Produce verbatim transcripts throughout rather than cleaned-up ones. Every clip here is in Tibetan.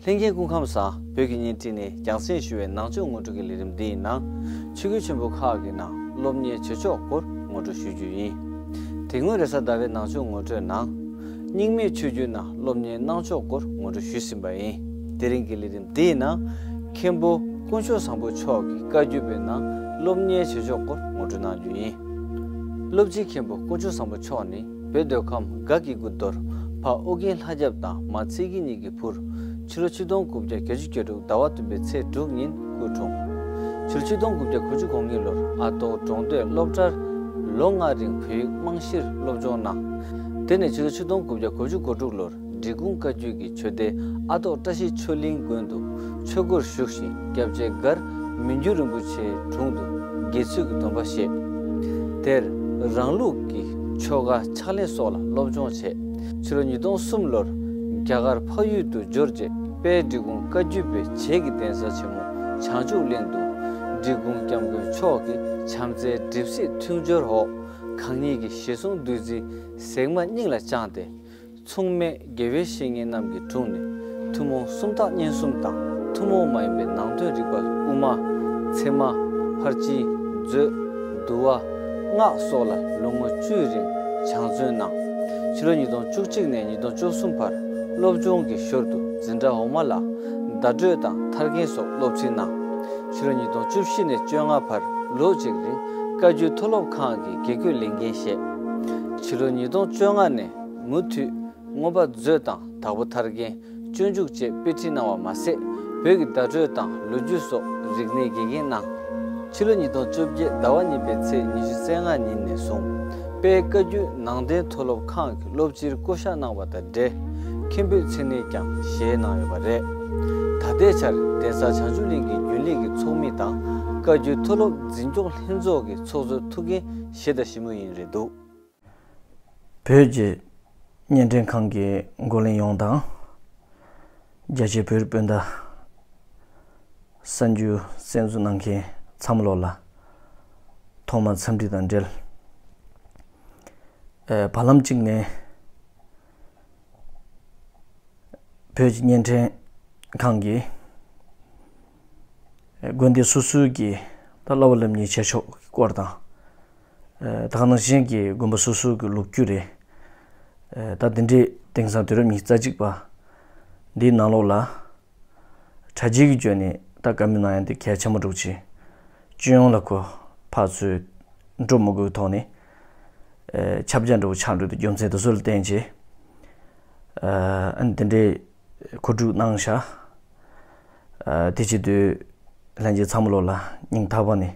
ལྷན་རྒྱས་སྐུ་ཁམས་བཟང་། བོད་ཀྱི་བརྙན་འཕྲིན་ནས་རྒྱང་སྲིང་ཞུ་བའི་ནང་ཆོས་ངོ་སྤྲོད་ཀྱི་ལས་རིམ་འདིའི་ནང་། ཆོས་བརྒྱུད་ཆེན་པོ་ཁག་གི་ནང་སློབ་གཉེར་བྱེད་ཕྱོགས་སྐོར་ངོ་སྤྲོད་ཞུ་རྒྱུ་ཡིན། དེ་སྔོན་རེས་གཟའ་ཟླ་བའི་ནང་ཆོས་ངོ་སྤྲོད་ནང་། རྙིང་མའི་ཆོས་བརྒྱུད་ནང་སློབ་གཉེར་གནང་ཕྱོགས་སྐོར་ངོ་སྤྲོད་ཞུས་ཟིན་པ་ཡིན། དེ་རིང་གི་ལས་རིམ་འདིའི་ནང་། མཁན་པོ་དཀོན་མཆོག་བཟང་པོ་མཆོག་གི་བཀའ་བརྒྱུད་པའི་ནང་སློབ་གཉེར་བྱེད་ཕྱོགས་སྐོར་ངོ་སྤྲོད་གནང་རྒྱུ་ཡིན། སློབ་སྤྱི་མཁན་པོ་དཀོན་མཆོག་བཟང་པོ་མཆོག་ནི། བོད་མདོ་ཁམས་སྒ་སྐྱེ་རྒུ་མདོར་ཕ་ཨོ་རྒྱན་ལྷ་རྒྱབ་དང་མ་ཚེ་སྐྱིད་གཉིས་ཀྱི་བུར། ཕྱི་ལོ་ཆིག་སྟོང་དགུ་བརྒྱ་བརྒྱད་ཅུ་གྱ་དྲུག་ཟླ་བ་བདུན་པའི་ཚེས་དྲུག་ཉིན་སྐུ་འཁྲུངས། ཕྱི་ལོ་ཆིག་སྟོང་དགུ་བརྒྱ་དགུ་བཅུ་གོ་གཉིས་ལོར་ཨ་ཏོག་གྲོང་སྡོད་སློབ་གྲྭར་ལོ་ལྔ་རིང་བོད་ཡིག་རྨང་གཞིར་སློབ་སྦྱོང་གནང་། དེ་ནས་ཕྱི་ལོ་ཆིག་སྟོང་དགུ་བརྒྱ་དགུ་བཅུ་གོ་དྲུག་ལོར་འབྲི་གུང་བཀའ་བརྒྱུད་ཀྱི་ཆོས་སྡེ་ཨ་ཏོག་བཀྲ་ཤིས་ཆོས་གླིང་དགོན་དུ་ཆོས་སྒོར་ཞུགས་ཤིང་། སྐྱབས་རྗེ་མགར་མི་འགྱུར་རིན་པོ་ཆེའི་དྲུང་དུ་དགེ་ཚུལ་གྱི་སྡོམ་པ་བཞེས། དེར་རང་ལུགས་ཀྱི་ཆོ་ག་ཕྱག་ལེན་སོགས་ལ་སློབ་སྦྱོང་བྱས། ཕྱི་ལོ་ཉིས་སྟོང་གསུམ་ལོར་རྒྱ་གར་འཕགས་ཡུལ་དུ་འབྱོར་རྗེས་དཔལ་འབྲི་གུང་བཀའ་བརྒྱུད་པའི་བྱེས་ཀྱི་གདན་ས་ཆེན་མོ་བྱང་ཆུབ་གླིང་དུ་འབྲི་གུང་སྐྱབས་མགོན་མཆོག་གི་བྱམས་བརྩེའི་གྲིབ་བསིལ་མཐུན་སྦྱོར་འོག་གང་ཉིད་ཀྱི་ཞལ་གསུང་བདུད་རྩིའི་ཟེགས་མ་སྙིང་ལ་བཅངས་ཏེ། མཚུངས་མེད་དགེ་བའི་བཤེས་གཉེན་རྣམས་ཀྱི་དྲུང་ནས་ཐུན་མོང་སུམ་རྟགས་བསྙེན་གསུམ་དང་ཐུན་མོང་མ་ཡིན་པའི་ནང་དོན་རིག་པ་དབུ་མ། ཚད་མ། ཕར་ཕྱིན། མཛོད། འདུལ་བ། སྔགས་སོགས་ལ་ལོ་ངོ་བཅུའི་རིང་སྦྱང་བརྩོན་གནང་། ཕྱི་ལོ་ཉིས་སྟོང་བཅུ་གཅིག་ནས་ཉིས་སྟོང་བཅུ་གསུམ་བར་སློབ་སྦྱོང་གི་ཞོར་དུ་འཛིན་གྲྭ་འོག་མ་ལ་བརྡ་སྤྲོད་དང་ཐར་རྒྱན་སོགས་སློབ་ཁྲིད་གནང་། ཕྱི་ལོ་ཉིས་སྟོང་བཅུ་བཞི་ནས་བཅོ་ལྔ་བར་ལོ་གཅིག་རིང་བཀའ་བརྒྱུད་མཐོ་སློབ་ཁང་གི་དགེ་བསྐོས་ལས་འགན་བཞེས། ཕྱི་ལོ་ཉིས་སྟོང་བཅོ་ལྔ་ནས་མུ་མཐུད་མངོན་པ་མཛོད་དང་དྭགས་པོ་ཐར་རྒྱན། སྤྱོད་འཇུག་བཅས་དཔེ་ཁྲིད་གནང་བ་མ་ཟད། བོད་ཀྱི་བརྡ་སྤྲོད་དང་ལོ་རྒྱུས་སོགས་རིག་གནས་དགེ་རྒན་གནང་། ཕྱི་ལོ་ཉིས་སྟོང་བཅོ་བརྒྱད་ཟླ་བ་གཉིས་པའི་ཚེས་ཉི་ཤུ་རྩ་ལྔ་ཉིན་ནས་བཟུང་དཔལ་བཀའ་བརྒྱུད་ནང་བསྟན་མཐོ་སློབ་ཁང་གི་སློབ་སྤྱིར་བསྐོ་གཞག་གནང་བ་དང་འབྲེལ། མཁན་པོའི་མཚན་གནས་ཀྱང་བཞེས་གནང་ཡོད་པ་རེད། ད་ལྟའི་ཆར་གདན་ས་བྱང་ཆུབ་གླིང་གི་རྒྱུན་ལས་ཀྱི་ཚོགས་མི་དང་བཀའ་བརྒྱུད་མཐོ་སློབ་འཛིན་སྐྱོང་ལྷན་ཚོགས་ཀྱི་ཚོགས་གཙོའི་ཐུགས་འགན་བཞེས་དང་བཞེས་མུས་ཡིན་རེད་འདུག། བོད་ཀྱི་བརྙན་འཕྲིན་ཁང་གི་འགོ་གླེང་ཡོངས་དང་། རྒྱ་ཆེའི་བོད་རིགས་སྤུན་ཟླ། གསར་འགྱུར་གསན་གཟིགས་གནང་མཁན་ཚང་མ་ལོག་ལ། ཐོག་མར་འཚམས་འདྲི་དང་འབྲེལ། ཨེ། བར་ལམ་གཅིག་ནས་བོད་ཀྱི་བརྙན་འཕྲིན་ཁང་གིས། དགོན་སྡེ་སོ་སོའི་གི་ད་བསླབ་པ་སློབ་གཉེར་བྱེད་ཕྱོགས་ཀྱི་སྐོར་དང་། ད་ག་ནང་བཞིན་གྱི་དགོན་པ་སོ་སོའི་གི་ལོ་རྒྱུས་རེད། ད་འདི་འདྲའི་དེང་སང་དུས་རབས་ཉི་ཤུ་རྩ་གཅིག་པ་འདིའི་ནང་ལོགས་ལ། དྲ་རྒྱའི་གི་བརྒྱུད་ནས་ད་བཀའ་མོལ་གནང་ཡ་འདི་གལ་ཆེན་པོ་འདྲ་བོ་ཅིག་སྤྱི་ཡོངས་ལ་གོ་ཕར་ཚུར་འགྲོ་མི་དགོས་ཐོག་ནས། ཁྱབ་རྒྱ་འདྲ་བོ་ཆགས་འགྲོ་དུས་རྒྱུ་མཚན་དེ་ཚོ་ལ་བརྟེན་བྱས། ཨ་ནི་འདི་འདྲའི་གོ་སྒྲིག་གནང་ཤག། ཨ། དེ་བྱེད་དུས་ལྷན་རྒྱས་ཚང་མ་ལོག་ལ་སྙིང་ཐག་པ་ནས་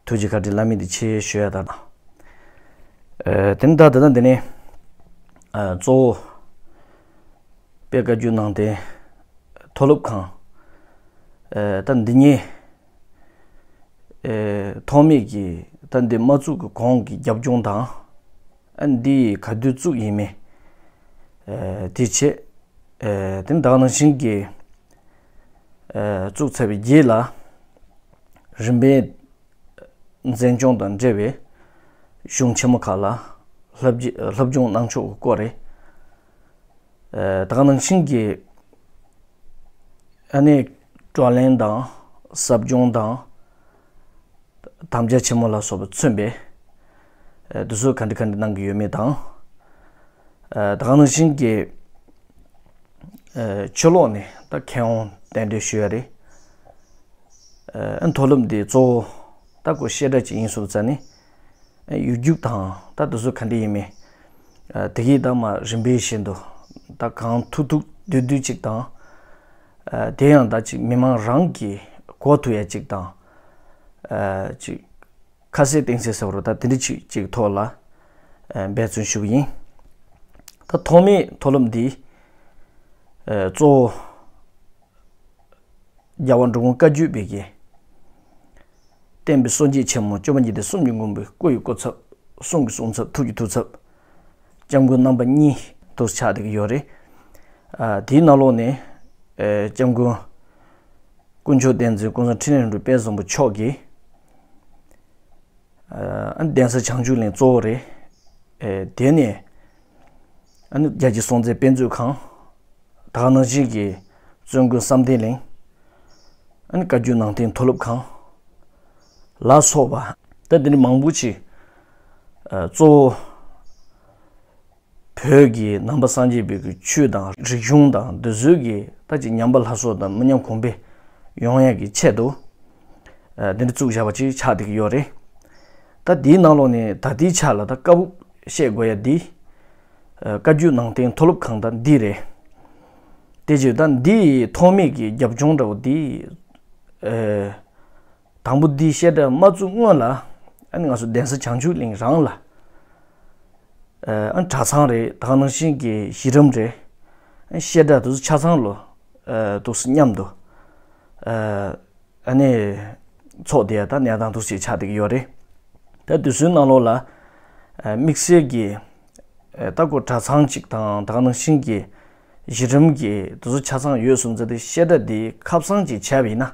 ཐུགས་རྗེ་བཀའ་དྲིན་བླ་མེད་དུ་ཆེ་ཞུ་ཡ་དང་། ཨ། དེ་ནས་ད་ད་ལྟ་འདི་ནས། ཨ། གཙོ་བོ་དཔལ་བཀའ་བརྒྱུད་ནང་བསྟན་མཐོ་སློབ་ཁང་། ཨ། ད་འདི་ཉིད། ཨ། ཐོག་མེད་ཀྱི་ད་འདི་མ་བཙུགས་ཀྱི་གོང་གི་རྒྱབ་ལྗོངས་དང་། ཨ། འདི་ག་དུས་བཙུགས་ཡིན་མིན། ཨ། དེ་བྱས། ཨ། དེ་ནས་ད་ག་ནང་བཞིན་གྱི། ཨ། བཙུགས་ཚར་བའི་རྗེས་ལ། རིམ་པས་འཛིན་སྐྱོང་དང་འབྲེལ་བའི་གཞུང་ཆེན་མོ་ཁག་ལ་བསླབ་རྒྱུ་བསླབ་སྦྱོང་གནང་ཕྱོགས་ཀྱི་སྐོར་རེད། ཨ། ད་ག་ནང་བཞིན་གྱི་ཨ་ནི་བགྲོ་གླེང་དང་ཟབ་སྦྱོང་དང་དམ་བཅའ་ཆེན་མོ་ལ་སོགས་པ་མཚོན་པའི། ཨ། དེ་ཚོ་ག་འདྲ་ག་འདྲ་གནང་གི་ཡོད་མེད་དང་། ཨ། ད་ག་ནང་བཞིན་གྱི། ཨ། ཕྱི་ལོགས་ནས་ད་མཁས་དབང་གདན་འདྲེན་ཞུ་ཡ་རེད། ཨ། མཐོ་སློབ་འདི་གཙོ་བོ་ད་ཁོ་བཤད་གྲྭ་ཅིག་ཡིན་སོང་ཙང་ནི། ཨ། ཡིག་རྒྱུགས་དང་ད་དེ་ཚོ་ག་འདྲ་ཡིན་མིན། ཨ། དེ་གའི་ད་མར་རིམ་པ་བཞིན་དུ་ད་གང་ཐུབ་ཐུབ་བསྡུས་བསྡུས་ཅིག་དང་། ཨ། དེ་ཡང་ད་ཅིག་མི་མང་རང་གིས་གོ་ཐུབ་ཡ་ཅིག་དང་། ཨ། ཅིག་ཁ་གསལ་གཏིང་གསལ་ཟེར་བ་རེད། ད་དེ་འདྲ་ཅིག་ཅིག་ཐོག་ལ། ཨ། འབད་བརྩོན་ཞུ་གི་ཡིན། ད་ཐོག་མའི་མཐོ་སློབ་འདི། ཨ། གཙོ་བོ་རྒྱལ་བ་འབྲི་གུང་བཀའ་བརྒྱུད་པའི་གི་བསྟན་པའི་སྲོལ་འབྱེད་ཆེན་མོ་སྐྱོབ་པ་ཉིད་ལྡན་གསུམ་གྱི་མགོན་པོའི་སྐུ་ཡི་སྐུ་ཚབ། གསུང་གི་གསུང་ཚབ། ཐུགས་ཀྱི་ཐུགས་ཚབ། སྐྱབས་མགོན་རྣམ་པ་གཉིས་དུ་ཆགས་བསྡད་ཀྱི་ཡོད་རེད། ཨ། དེའི་ནང་ལོགས་ནས། ཨ། སྐྱབས་མགོན་དཀོན་མཆོག་བསྟན་འཛིན་ཀུན་བཟང་འཕྲིན་ལས་རིན་པོ་ཆེ་དཔལ་བཟང་པོ་མཆོག་གིས། ཨ། གདན་ས་བྱང་ཆུབ་གླིང་གཙོ་བོ་རེད། ཨ། དེ་ནས། ཨ་ནི་རྒྱལ་སྤྱིའི་སྲོང་བཙན་དཔེ་མཛོད་ཁང་། ད་ག་ནང་བཞིན་གྱི་ བཙུན་དགོན་བསམ་གཏན་གླིང་། ཨ་ནི་བཀའ་བརྒྱུད་ནང་བསྟན་མཐོ་སློབ་ཁང་ལ་སོགས་པ། ད་འདི་ནི་མང་པོ་ཅིག་ཨ་གཙོ་བོ་བོད་ཀྱི་ནང་པ་སངས་རྒྱས་པའི་གི་ཆོས་དང་རིག་གཞུང་དང་འདི་ཚོའི་གི་ད་ཅིག་ཉམས་པ་སླར་གསོ་དང་མི་ཉམས་གོང་འཕེལ་ཡོང་ཡག་གི་ཆེད་དུ། ཨ་འདི་འདྲ་བཙུགས་བཞག་པ་ཅིག་ཆགས་བསྡད་ཀྱི་ཡོད་རེད། ད་འདིའི་ནང་ལོགས་ནས་ད་ལྟའི་ཆ་ལ་ད་སྐབས་བཤད་དགོས་ཡ་འདི། ཨ་བཀའ་བརྒྱུད་ནང་བསྟན་མཐོ་སློབ་ཁང་ད་འདི་རེད། དེ་རྗེས་ད་འདིའི་ཐོག་མའི་གི་རྒྱབ་ལྗོངས་འདྲ་བོ་འདི། ཨ་དང་པོ་འདིའི་བཤད་གྲྭ་མ་བཙུགས་སྔོན་ལ། ཨ་ནི་ང་ཚོ་གདན་ས་བྱང་ཆུབ་གླིང་རང་ལ། ཨ་གྲྭ་ཚང་རེད། ད་ག་ནང་བཞིན་གྱི་གཞི་རིམ་རེད། ཨ་བཤད་གྲྭ་དེ་ཚོ་ཆ་ཚང་ལོ། ཨ་འདུག་སེ་མཉམ་དུ། ཨ་ཨ་ནི་ཚོགས་བསྡད་ཡ་ད་གནས་སྟངས་འདུག་སེ་ཆགས་བསྡད་ཀྱི་ཡོད་རེད། ད་དེ་ཚོའི་ནང་ལོགས་ལ། ཨ་དམིགས་བསལ་གྱི། ཨ་ད་ཁོ་གྲྭ་ཚང་གཅིག་དང་ད་ག་ནང་བཞིན་གྱི་གཞི་རིམ་གྱི་དེ་ཚོ་ཆ་ཚང་ཡོད་སོང་ཙང་དེ་བཤད་གྲྭ་འདི་ཁ་གསང་ཅིག་བྱས་པ་ཡིན་ན།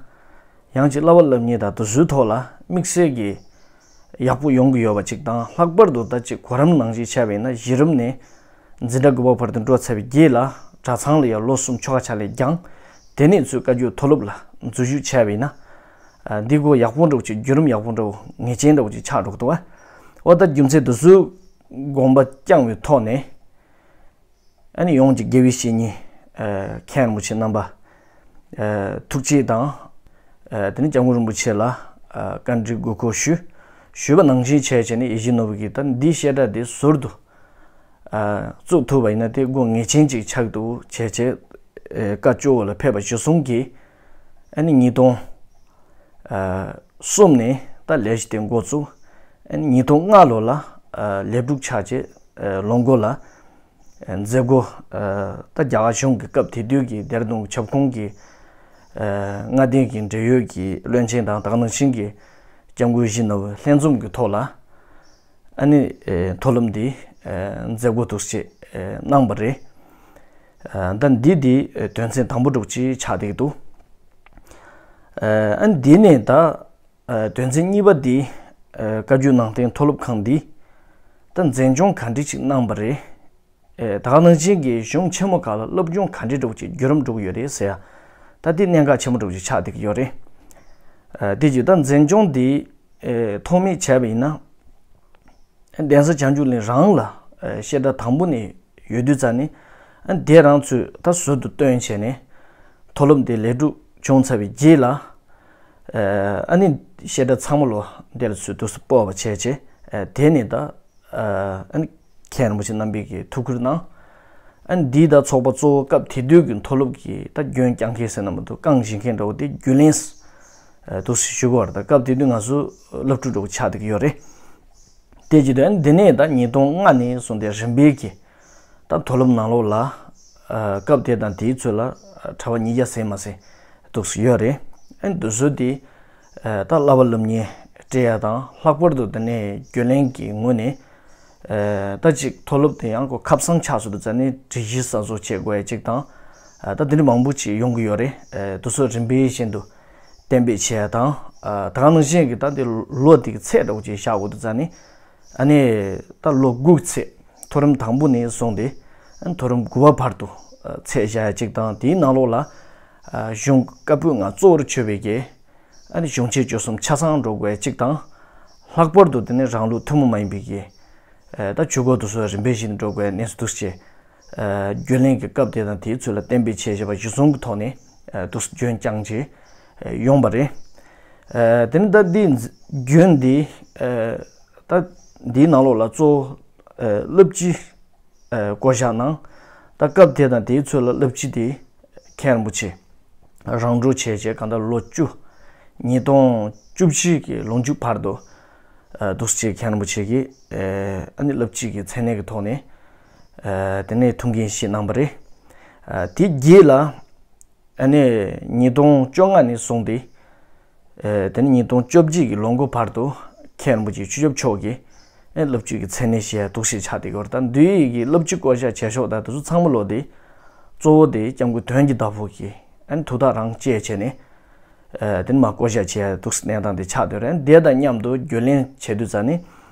ཡང་ཅིག་བསླབ་པ་སློབ་གཉེར་དང་དེ་ཚོའི་ཐོག་ལ་དམིགས་བསལ་གྱི་ཡག་པོ་ཡོང་གི་ཡོད་པ་ཅིག་དང་། ལྷག་པར་དུ་ད་ཅིག་གོ་རིམ་ནང་བཞིན་བྱས་པ་ཡིན་ན། གཞི་རིམ་ནས་འཛིན་གྲྭ་དགུ་པ་བར་དུ་འགྲོ་ཚར་བའི་རྗེས་ལ་གྲྭ་ཚང་ལ་ཡང་ལོ་གསུམ་ཆོ་ག་ཆ་ལས་སྦྱངས། དེ་ནས་ཚུར་བཀའ་བརྒྱུད་མཐོ་སློབ་ལ་འཛུལ་ཞུགས་བྱས་པ་ཡིན་ན། ཨ་འདི་གོ་ཡག་པོ་འདྲ་བོ་ཅིག་བརྒྱུད་རིམ་ཡག་པོ་འདྲ་བོ་ངེས་ཅན་འདྲ་བོ་ཅིག་ཆགས་འགྲོ་གི་འདུག་བ། འོ་ད་རྒྱུ་མཚན་དེ་ཚོའི་དགོངས་པ་བཅངས་པའི་ཐོག་ནས། ཨ་ནི་ཡོངས་ཀྱི་དགེ་བའི་བཤེས་གཉེན། ཨ་མཁན་རིན་པོ་ཆེ་རྣམ་པ། ཨ་ཐུགས་རྗེ་དང་། ཨ་དེ་ནས་སྐྱབས་མགོན་རིན་པོ་ཆེ་ལ་ཨ་བཀའ་འདྲི་དགོས་མཁོ་ཞུས། ཞུས་པ་ནང་བཞིན་བྱས་བྱས་ནས་ཡིད་བཞིན་ནོར་བུ་གིས་ད་འདིའི་བཤད་གྲྭ་འདི་ཟུར་དུ་ཨ་བཙུགས་ཐུབ་པ་ཡིན་ན་དེ་དགོས་ངེས་ཅན་ཅིག་ཆགས་འདུག་བྱས་བྱས། ཨ་བཀའ་ཇོ་བོ་ལ་ཕེབས་པ་གཞིར་བཟུང་གིས། ཨ་ནི་ཉིས་སྟོང་ཨ་གསུམ་ནས་ད་ལས་གཞི་དེ་འགོ་བཙུགས། ཨ་ནི་ཉིས་སྟོང་ལྔ་ལོ་ལ་ཨ་ལས་སྒྲུབ་ཆགས་བྱས། ཨ་ལོ་འགོ་ལ་ཨ་མཛད་སྒོ། ཨ་ད་རྒྱ་གར་གཞུང་གི་སྐབས་དེ་དུས་ཀྱི་ལྡེ་ར་ལྡུན་གྱི་ཁྱབ་ཁོངས་ཀྱི་ཨ་མངའ་སྡེ་གི་འབྲེལ་ཡོད་ཀྱི་བློན་ཆེན་དང་། ད་ག་ནང་བཞིན་གྱི་སྐྱབས་མགོན་ཡིད་བཞིན་ནོར་བུ་ལྷན་འཛོམས་ཀྱི་ཐོག་ལ། ཨ་ནི་ཨ་མཐོ་སློབ་འདི་ཨ་མཛད་སྒོ་འདུག་སེ་ཨ་གནང་བ་རེད། ཨ་ད་འདི་འདི་ཨ་དོན་ཚན་དང་པོ་འདྲ་བོ་ཅིག་ཆགས་བསྡད་ཀྱི་འདུག་ཨ་འདི་ནས་ད་ཨ་དོན་ཚན་གཉིས་པ་འདི། ཨ་བཀའ་བརྒྱུད་ནང་བསྟན་མཐོ་སློབ་ཁང་འདི་ད་འཛིན་སྐྱོང་ག་འདྲ་ཅིག་གནང་བ་རེད། ཨ་ད་ག་ནང་བཞིན་གྱི་གཞུང་ཆེན་མོ་ཁག་ལ་སློབ་སྦྱོང་ག་འདྲ་འདྲ་བོ་ཅིག་བརྒྱུད་རིམ་འགྲོ་གི་ཡོད་རེད་ཟེར་ཡ། ད་འདི་གནད་འགག་ཆེན་པོ་འདྲ་བོ་ཅིག་ཆགས་བསྡད་ཀྱི་ཡོད་རེད། ཨ་དེ་བཞིན་ད་འཛིན་སྐྱོང་འདི་ཨ་ཐོག་མའི་བྱས་པ་ཡིན་ན། གདན་ས་བྱང་ཆུབ་གླིང་རང་ལ་ཨ་བཤད་གྲྭ་དང་པོ་ནས་ཡོད་དུས་ཙང་ནས། ཨ་དེ་རང་ཚོས་ད་ཟུར་དུ་བཏོན་བྱས་ནས་མཐོ་སློབ་འདི་ལས་སྒྲུབ་བྱུང་ཚར་བའི་རྗེས་ལ། ཨ་ནི་བཤད་གྲྭ་ཚང་མ་ལོ་འདི་ལ་ཚུར་འདུག་སེ་སྤོ་བ་བྱས་བྱས། ཨ་དེ་ནས་ད་ཨ་ནི་མཁན་རིན་པོ་ཆེ་རྣམ་པས་ཀྱི་ཐུགས་ཁུར་གནང་། ཨ་ནི་འདིའི་ད་ཚོགས་པ་གཙོ་བོ་སྐབས་དེ་དུས་ཀྱི་མཐོ་སློབ་ཀྱི་ད་རྒྱུན་བསྐྱངས་མཁན་ཟེར་ན་མི་འདུག་རྐང་བཞེས་མཁན་འདྲ་བོ་དེ་རྒྱུན་ལེན་ཨ་འདུག་སེ་ཞུ་དགོས་པ་རེད། ད་སྐབས་དེ་དུས་ང་ཚོ་སློབ་ཕྲུག་འདྲ་བོ་ཆགས་བསྡད་ཀྱི་ཡོད་རེད། དེ་བྱས་དུས་འདི་ནས་ད་ཉིས་སྟོང་ལྔ་ནས་བཟུང་སྟེ་རིམ་པས་ཀྱིས་ད་མཐོ་སློབ་ནང་ལོགས་ལ་ཨ་སྐབས་དེ་དང་དེའི་ཚོད་ལ་ཨ་གྲྭ་པ་ཉིས་བརྒྱ་ཟིན་མ་ཟིན་འདུག་སེ་ཡོད་རེད། ཨ་ནི་འདི་ཚོ་དེ་ཨ་ད་བསླབ་པ་སློབ་གཉེར་སྤྲད་ཡ་དང་། ལྷག་པར་དུ་དེ་ནས་རྒྱུན་ལས་ཀྱི་ངོས་ནས་ཨ་ད་ཅིག་མཐོ་སློབ་དེ་ཡང་ཁོ་ཁ་གསང་ཆགས་སོང་དུས་ཙང་ནས་སྒྲིག་གཞི་གསར་བཟོ་བྱེད་དགོས་ཡ་ཅིག་དང་། ཨ་ད་དེ་འདྲ་མང་པོ་ཅིག་ཡོང་གི་ཡོད་རེད། ཨ་དེ་ཚོ་རིམ་པས་བཞིན་དུ་གཏན་འབེབས་བྱས་ཡ་དང་། ཨ་ད་ག་ནང་བཞིན་གྱི་ད་དེ་ལོ་དེ་གི་ཚད་འདྲ་བོ་ཅིག་བཞག་དགོས་དུས་ཙང་ནས། ཨ་ནི་ད་ལོ་དགུ་གི་ཚད། མཐོ་རིམ་དང་པོ་ནས་བཟུང་སྟེ་ཨ་ནི་མཐོ་རིམ་དགུ་པ་བར་དུ་ཨ་ཚད་བཞག་ཡ་གཅིག་དང་། དེའི་ནང་ལོགས་ལ་ཨ་གཞུང་བཀའ་པོད་ལྔ་གཙོ་བོར་གྱུར་པའི་གི་ཨ་ནི་གཞུང་ཆེན་བཅུ་གསུམ་ཆ་ཚང་འགྲོ་དགོས་ཡ་གཅིག་དང་། ལྷག་པར་དུ་དེ་ནི་རང་ལུགས་ཐུན་མོང་མ་ཡིན་པའི་གི་ཨ་ད་ཆོས་སྐོར་དེ་ཚོ་རིམ་པས་བཞིན་འགྲོ་དགོས་ཡ་གནས་ཚུལ་འདུག་སེ། ཨ་རྒྱུན་ལས་ཀྱི་སྐབས་དེ་དང་དེའི་ཚོད་ལ་གཏན་འབེབས་བྱས་བཞག་པ་གཞིར་བཟུང་གི་ཐོག་ནས་ཨ་འདུག་སེ་རྒྱུན་བསྐྱངས་བྱས་ཨ་ཡོང་བ་རེད། ཨ་དེ་ནི་ད་འདི་རྒྱུན་འདི་ཨ་ད་འདིའི་ནང་ལོགས་ལ་གཙོ་བོ་ཨ་སློབ་སྤྱི་ཨ་བསྐོ་བཞག་གནང་། ད་སྐབས་དེ་དང་དེའི་ཚོད་ལ་སློབ་སྤྱི་དེ་མཁན་རིན་པོ་ཆེ་རང་གྲོལ་བྱས་བྱས་གང་ལྟར་ལོ་བཅུ། ཉིས་སྟོང་བཅུ་བཞི་གི་ལོ་མཇུག་བར་དུ་ཨ་འདུག་སེ་མཁན་རིན་པོ་ཆེ་གིས་ཨ་ཨ་ནི་སློབ་སྤྱི་གི་མཚན་གནས་ཀྱི་ཐོག་ནས་ཨ་དེ་ནས་ཐུགས་འགན་བཞེས་གནང་བ་རེད། ཨ་དེའི་རྗེས་ལ་ཨ་ནི་ཉིས་སྟོང་བཅོ་ལྔ་ནས་བཟུང་སྟེ། ཨེ་དེ་ནས་ཉིས་སྟོང་བཅོ་བརྒྱད་ཀྱི་ལོ་འགོ་བར་དུ་མཁན་རིན་པོ་ཆེ་ཆོས་སྐྱབས་མཆོག་གིས་ཨེ་སློབ་སྤྱི་གི་མཚན་གནས་བཞེས་ཡ་འདུག་སེ་ཆགས་བསྡད་ཡོད་རེད། ད་འདི་ཡི་གི་སློབ་སྤྱི་བསྐོ་བཞག་བྱེད་ཕྱོགས་དང་དེ་ཚོ་ཚང་མ་ལོ་དེ་གཙོ་བོ་དེ་སྐྱབས་མགོན་དོན་གྱི་བདག་པོ་གིས་ཨེ་ཐུགས་ཐག་རང་བཅད་བྱས་ནས་ཨེ་དེ་ནས་མར་བསྐོ་བཞག་བྱེད་ཡ་འདུག་སེ་གནས་སྟངས་དེ་ཆགས་བསྡད་ཡོད་རེད། དེ་དང་མཉམ་དུ་རྒྱུན་ལས་བྱེད་དུས་ཙང་ནི་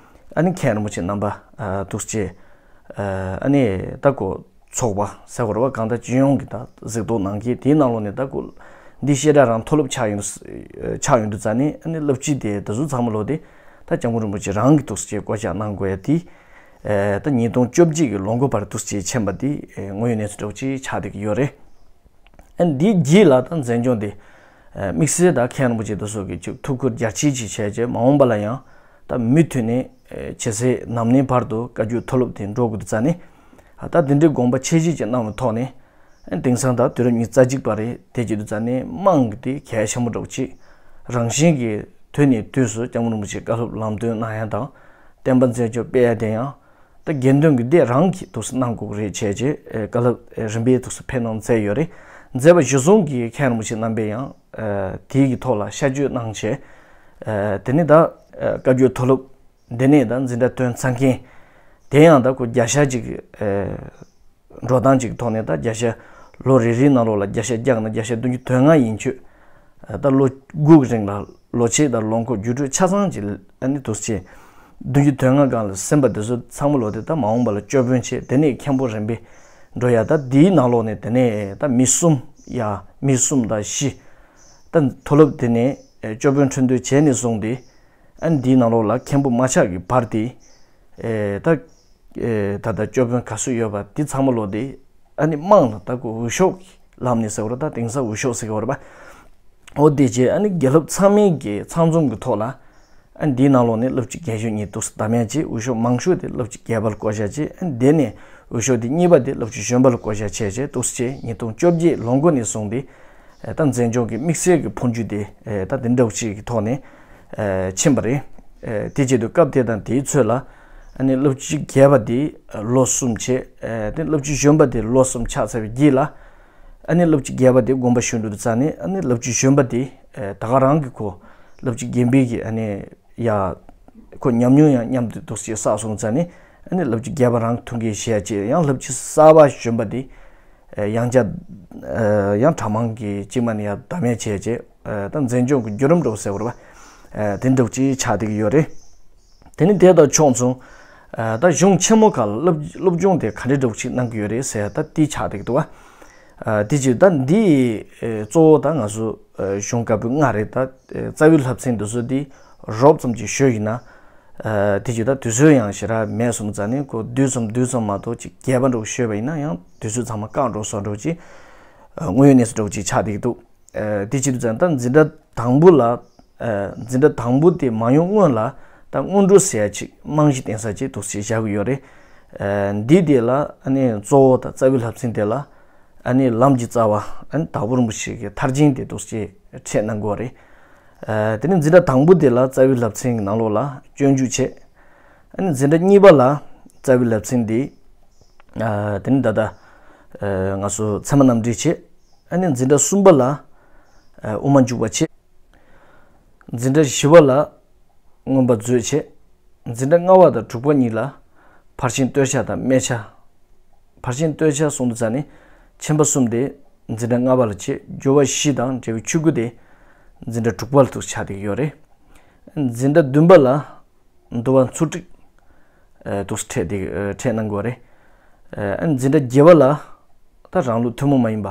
ཨ་ནི་མཁན་རིན་པོ་ཆེ་རྣམ་པ་ཨ་འདུག་སེ་ཨ་ནི་ད་གོ་ཚོགས་པ་ཟེར་དགོས་རེད་བ། གང་ལྟར་སྤྱི་ཡོངས་ཀྱི་ད་གཟིགས་རྟོག་གནང་མཁན་དེའི་ནང་ལོགས་ནས་ད་ཁོ་འདི་བཤད་གྲྭ་རང་མཐོ་སློབ་ཆགས་ཡོང་དུས་ཆགས་ཡོང་དུས་ཙང་ནས་ཨ་ནི་སློབ་སྤྱི་དེ་ད་གཟོད་ཚང་མ་ལོག་དེ་ད་སྐྱབས་མགོན་རིན་པོ་ཆེ་རང་གི་འདུག་སེ་བསྐོ་བཞག་གནང་དགོས་ཡ་དེ་ད་ཉིས་སྟོང་བཅོ་བརྒྱད་ཀྱི་ལོ་འགོ་བར་འདུག་སེ་ཕྱིན་པ་དེ་དངོས་ཡོད་གནས་ཚུལ་འདྲ་བོ་ཅིག་ཆགས་བསྡད་ཀྱི་ཡོད་རེད། ཨ་ནི་འདིའི་རྗེས་ལ་ད་མཛད་སྦྱོང་དེ་དམིགས་བསལ་ད་མཁན་རིན་པོ་ཆེ་དེ་ཚོ་གི་ཅིག་ཐུགས་ཁུར་རྒྱ་ཆེ་ཅིག་བྱས་རྗེས་མ་འོངས་པ་ལ་ཡང་ད་མུ་མཐུད་ནས་ཇེ་གསལ་ནམ་ནས་བར་དུ་བཀའ་བརྒྱུད་མཐོ་སློབ་དེ་འགྲོ་དགོས་དུས་ཙང་ནས་ད་འདི་འདྲའི་དགོངས་པ་ཆེ་བཞེས་ཅིག་གནང་བའི་ཐོག་ནས་དེང་སང་ད་དུས་རབས་ཉི་ཤུ་རྩ་གཅིག་པ་རེད། དེ་བྱེད་དུས་ཙང་ནས་དམངས་ཀྱི་དེ་གལ་ཆེན་པོ་འདྲ་བོ་ཅིག་རང་བཞིན་གྱིས་དུས་ནས་དུས་སུ་སྐྱབས་མགོན་རིན་པོ་ཆེ་བཀའ་སློབ་ལམ་སྟོན་གནང་ཡ་དང་བསྟན་པ་མཛད་སྤྱོད་སྤེལ་ཡ་དེ་ཡང་ད་དགེ་འདུན་གྱི་སྡེ་རང་གིས་འདུག་སེ་གནང་དགོས་ཀྱི་རེད་བྱས་རྗེས་བཀའ་སློབ་རིམ་པས་འདུག་སེ་ཕེབས་གནང་མཛད་ཡོད་རེད། མཛད་པ་གཞིར་བཟུང་གིས་མཁན་རིན་པོ་ཆེ་རྣམ་པས་ཡང་དེའི་གི་ཐོག་ལ་ཤར་བསྐྱོད་གནང་བྱས་དེ་ནས་ད་བཀའ་བརྒྱུད་མཐོ་སློབ་འདི་ནས་ད་འཛིན་གྲྭ་ཐོན་ཚར་མཁན་དེ་ཡང་ད་ཁོ་བརྒྱ་ཆ་གཅིག་འགྲོ་སྟངས་ཅིག་ཐོག་ནས་ད་བརྒྱ་ཆ་ལོ་རེ་རེའི་ནང་ལོགས་ལ་བརྒྱ་ཆ་བརྒྱ་ན་བརྒྱ་ཆ་བདུན་ཅུ་དོན་ལྔ་ཡན་ཆོད་ད་ལོ་དགུ་གི་རིང་ལ་ལོ་ཕྱེད་དང་ལོ་འཁོར་བརྒྱུད་སྤྲོད་ཆ་ཚང་གི་ཨ་ནི་དུས་ཚོད་བདུན་ཅུ་དོན་ལྔ་སྒང་ལ་ཟིན་པ་དེ་ཚོ་ཚང་མ་ལོ་དེ་ད་མ་འོངས་པ་ལ་སྐྱོར་དཔོན་བྱས་དེ་ནས་མཁན་པོ་རིམ་པས་འགྲོ་ཡ། ད་འདིའི་ནང་ལོགས་ནས་དེ་ནས་ད་མི་གསུམ་ཡ་མི་གསུམ་དང་བཞི་ད་མཐོ་སློབ་དེ་ནས་སྐྱོར་དཔོན་འཁྲུན་འདོན་བྱས་ནས་བཟུང་སྟེ་ཨ་ནི་འདིའི་ནང་ལོགས་ལ་མཁན་པོ་མ་ཆགས་ཀྱི་བར་དེ་ད། ད་ལྟ་སྐྱོར་དཔོན་ག་ཚོད་ཡོད་པ་འདི་ཚང་མ་ལོ་དེ་ཨ་ནི་དམངས་ལ་ད་ཁོ་འོས་ཤོག་གི་ལམ་ནས་ཟེར་བ་རེད། ད་དེང་སང་འོས་ཤོག་ཟེར་གི་ཡོད་རེད་པ། འོ་དེ་རྗེས་ཨ་ནི་དགེ་སློབ་ཚང་མའི་གི་ཚང་འཛོམས་ཀྱི་ཐོག་ལ་ཨ་ནི་འདིའི་ནང་ལོགས་ནས་སློབ་སྤྱི་རྒན་གཞོན་གཉིས་འདུག་སེ་བདམས་ཡ་བྱས། འོས་ཤོག་མང་ཤོས་དེ་སློབ་སྤྱི་རྒན་པ་ལ་བསྐོ་བཞག་བྱས། ཨ་ནི་དེ་ནས་འོས་ཤོག་དེ་གཉིས་པ་དེ་སློབ་སྤྱི་གཞོན་པ་ལ་བསྐོ་བཞག་བྱས་བྱས་འདུག་སེ་བྱས་ཉིས་སྟོང་བཅོ་བརྒྱད་ལོ་འགོ་ནས་བཟུང་སྟེ་ད་མཛད་སྦྱོང་གི་དམིགས་བསལ་གྱི་འཕོ་འགྱུར་དེ་ད་དེ་འདྲ་བོ་ཅིག་གི་ཐོག་ནས་ཕྱིན་པ་རེད། དེ་བྱེད་དུས་སྐབས་དེ་དང་དེའི་ཚོད་ལ་ཨ་ནི་སློབ་སྤྱི་རྒན་པ་དེ་ལོ་གསུམ་བྱས། དེ་སློབ་སྤྱི་གཞོན་པ་དེ་ལོ་གསུམ་ཆགས་ཚར་བའི་རྗེས་ལ་ཨ་ནི་སློབ་སྤྱི་རྒན་པ་དེ་དགོངས་པ་ཞུ་འགྲོ་དུས་ཙང་ནས་ཨ་ནི་སློབ་སྤྱི་གཞོན་པ་དེ་ད་ག་རང་གི་ཁོ་སློབ་སྤྱི་རྒན་པའི་གི་ཨ་ནི་ཡ་ཁོ་ཉམས་མྱོང་ཡང་མཉམ་དུ་འདུག་སེ་བསགས་སོང་ཙང་ནས་ཨ་ནི་སློབ་སྤྱི་རྒན་པ་རང་ཐུགས་འགན་བཞེས་ཡ་བྱས། ཡང་སློབ་སྤྱི་གསར་པ་གཞོན་པ་དེ་ཡང་བསྐྱར་ཡང་གྲྭ་མང་གི་སྤྱི་མ་ནས་ཡར་བདམས་ཡ་བྱས་བྱས་ད་མཛད་སྦྱོང་གི་བརྒྱུད་རིམ་འདྲ་བོ་ཟེར་བ་རེད་པ། དེ་འདྲ་བོ་ཅིག་ཆགས་བསྡད་ཀྱི་ཡོད་རེད། དེ་ནི་དེ་དང་ཕྱོགས་མཚུངས་ད་གཞུང་ཆེན་མོ་ཁག་ལ་སློབ་སློབ་སྦྱོང་དེ་ག་འདྲ་འདྲ་བོ་ཅིག་གནང་གི་ཡོད་རེད་ཟེར་ད་དེ་ཆགས་བསྡད་ཀྱི་འདུག་པ། དེ་ཅིག་ད་འདི་གཙོ་བོ་ད་ང་ཚོ་གཞུང་བཀའ་པོད་ལྔ་རེད། ད་རྩ་བའི་བསླབ་ཚན་འདི་ཚོ་འདི་རོབ་ཙམ་ཅིག་ཞུས་ཡིན་ན། དེ་ཅིག་ད་དུས་ཚོད་ཡང་ཞེ་དྲག་མེད་སོང་ཙང་ནས་ཁོ་བསྡུས་ཙམ་བསྡུས་ཙམ་མ་གཏོགས་ཅིག་རྒྱས་པ་འདྲ་བོ་ཞུས་པ་ཡིན་ན་ཡང་དུས་ཚོད་ཚང་མ་བཀག་འགྲོ་སོང་འདྲ་བོ་ཅིག་དངོས་ཡོད་གནས་ཚུལ་འདྲ་བོ་ཅིག་ཆགས་བསྡད་ཀྱི་འདུག་དེ་བྱེད་དུས་ཙང་ད་འཛིན་གྲྭ་དང་པོ་ལ། འཛིན་གྲྭ་དང་པོ་དེ་མ་ཡོང་སྔོན་ལ་ད་སྔོན་འགྲོ་ཟེར་ཡ་ཅིག་རྨང་གཞི་བརྟན་ས་ཅིག་འདུག་སེ་བཞག་གི་ཡོད་རེད། འདི་དེ་ལ་ཨ་ནི་གཙོ་བོ་ད་རྩ་བའི་བསླབ་ཚན་དེ་ལ་ཨ་ནི་ལམ་གྱི་རྩ་བ་ཨ་ནི་དྭགས་པོ་རིན་པོ་ཆེ་གི་མཐར་ཕྱིན་དེ་འདུག་སེ་ཁྲིད་གནང་གི་ཡོད་རེད། དེ་ནས་འཛིན་གྲྭ་དང་པོ་དེ་ལ་རྩ་བའི་བསླབ་ཚན་གྱི་ནང་ལོགས་ལ་སྤྱོད་འཇུག་བྱས། ཨ་ནི་འཛིན་གྲྭ་གཉིས་པ་ལ་རྩ་བའི་བསླབ་ཚན་དེ་དེ་ནི་ད་ལྟ་ང་ཚོ་ཚད་མ་རྣམ་འགྲེལ་བྱས། ཨ་ནི་འཛིན་གྲྭ་གསུམ་པ་ལ་དབུ་མ་འཇུག་པ་བྱས། འཛིན་གྲྭ་བཞི་པ་ལ་མངོན་པ་མཛོད་བྱས། འཛིན་གྲྭ་ལྔ་པ་དང་དྲུག་པ་གཉིས་ལ་ཕར་ཕྱིན་བསྟོད་བྱ་དང་སྨད་བྱ། ཕར་ཕྱིན་བསྟོད་བྱ་གསུང་དུས་ཙང་ནས་ཆེན་པ་གསུམ་དེ་འཛིན་གྲྭ་ལྔ་པ་ལ་བྱས། སྦྱོར་བ་བཞི་དང་འབྲས་བུ་ཆོས་སྐུ་དེ་འཛིན་གྲྭ་དྲུག་པ་ལ་འདུག་ཆགས་བསྡད་ཀྱི་ཡོད་རེད། འཛིན་གྲྭ་བདུན་པ་ལ་འདུལ་བ་མཚོ་ཀྲིག་འདུག་ཁྲིད་དེ་ཁྲིད་གནང་དགོས་རེད། ཨ་ནི་འཛིན་གྲྭ་བརྒྱད་པ་ལ་ད་རང་ལུགས་ཐུན་མོང་མ་ཡིན་པ་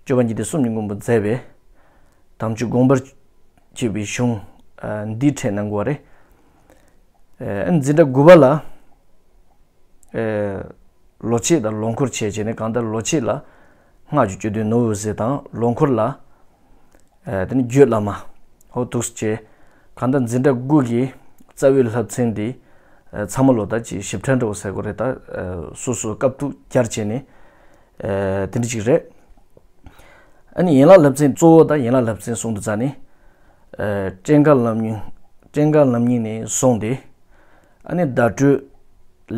སྤྱོད་པ་ཉི་ཟླ་གསུམ་གྱི་མངོན་པར་མཛད་པའི་དམ་ཆོས་དགོངས་པར་བཅས་པའི་གཞུང་འདི་ཁྲིད་གནང་དགོས་རེད། ཨ་ནི་འཛིན་གྲྭ་དགུ་པ་ལ་ལོ་ཕྱེད་དང་ལོ་འཁོར་བྱས་བྱས་ནས་གང་ལྟར་ལོ་ཕྱེད་ལ་སྔགས་ཀྱི་བཅུད་ལྡན་ནོར་བུ་ཟེར་དང་ལོ་འཁོར་ལ་དེ་ནི་རྒྱུད་བླ་མ། ཧོ་འདུག་སེ་བྱས། གང་ལྟར་འཛིན་གྲྭ་དགུ་གི་རྩ་བའི་བསླབ་ཚན་འདི་ཚང་མ་ལོ་ད་ཅིག་ཞིབ་ཕྲ་འདྲ་བོ་ཟེར་དགོས་རེད། ད་སོ་སོ་སྐབས་ཐུག་སྦྱར་བྱས་ནས་དེ་འདྲ་ཅིག་རེད། ཨ་ནི་ཡན་ལག་བསླབ་ཚན་གཙོ་བོ་ད་ཡན་ལག་བསླབ་ཚན་གསུང་དུས་ཙང་ནས་ཨ་ཀྲྀཾ་ཀ་ལམ་རྙིང་། ཀྲྀཾ་ཀ་ལམ་རྙིང་ནས་བཟུང་སྟེ་ཨ་ནི་བརྡ་སྤྲོད།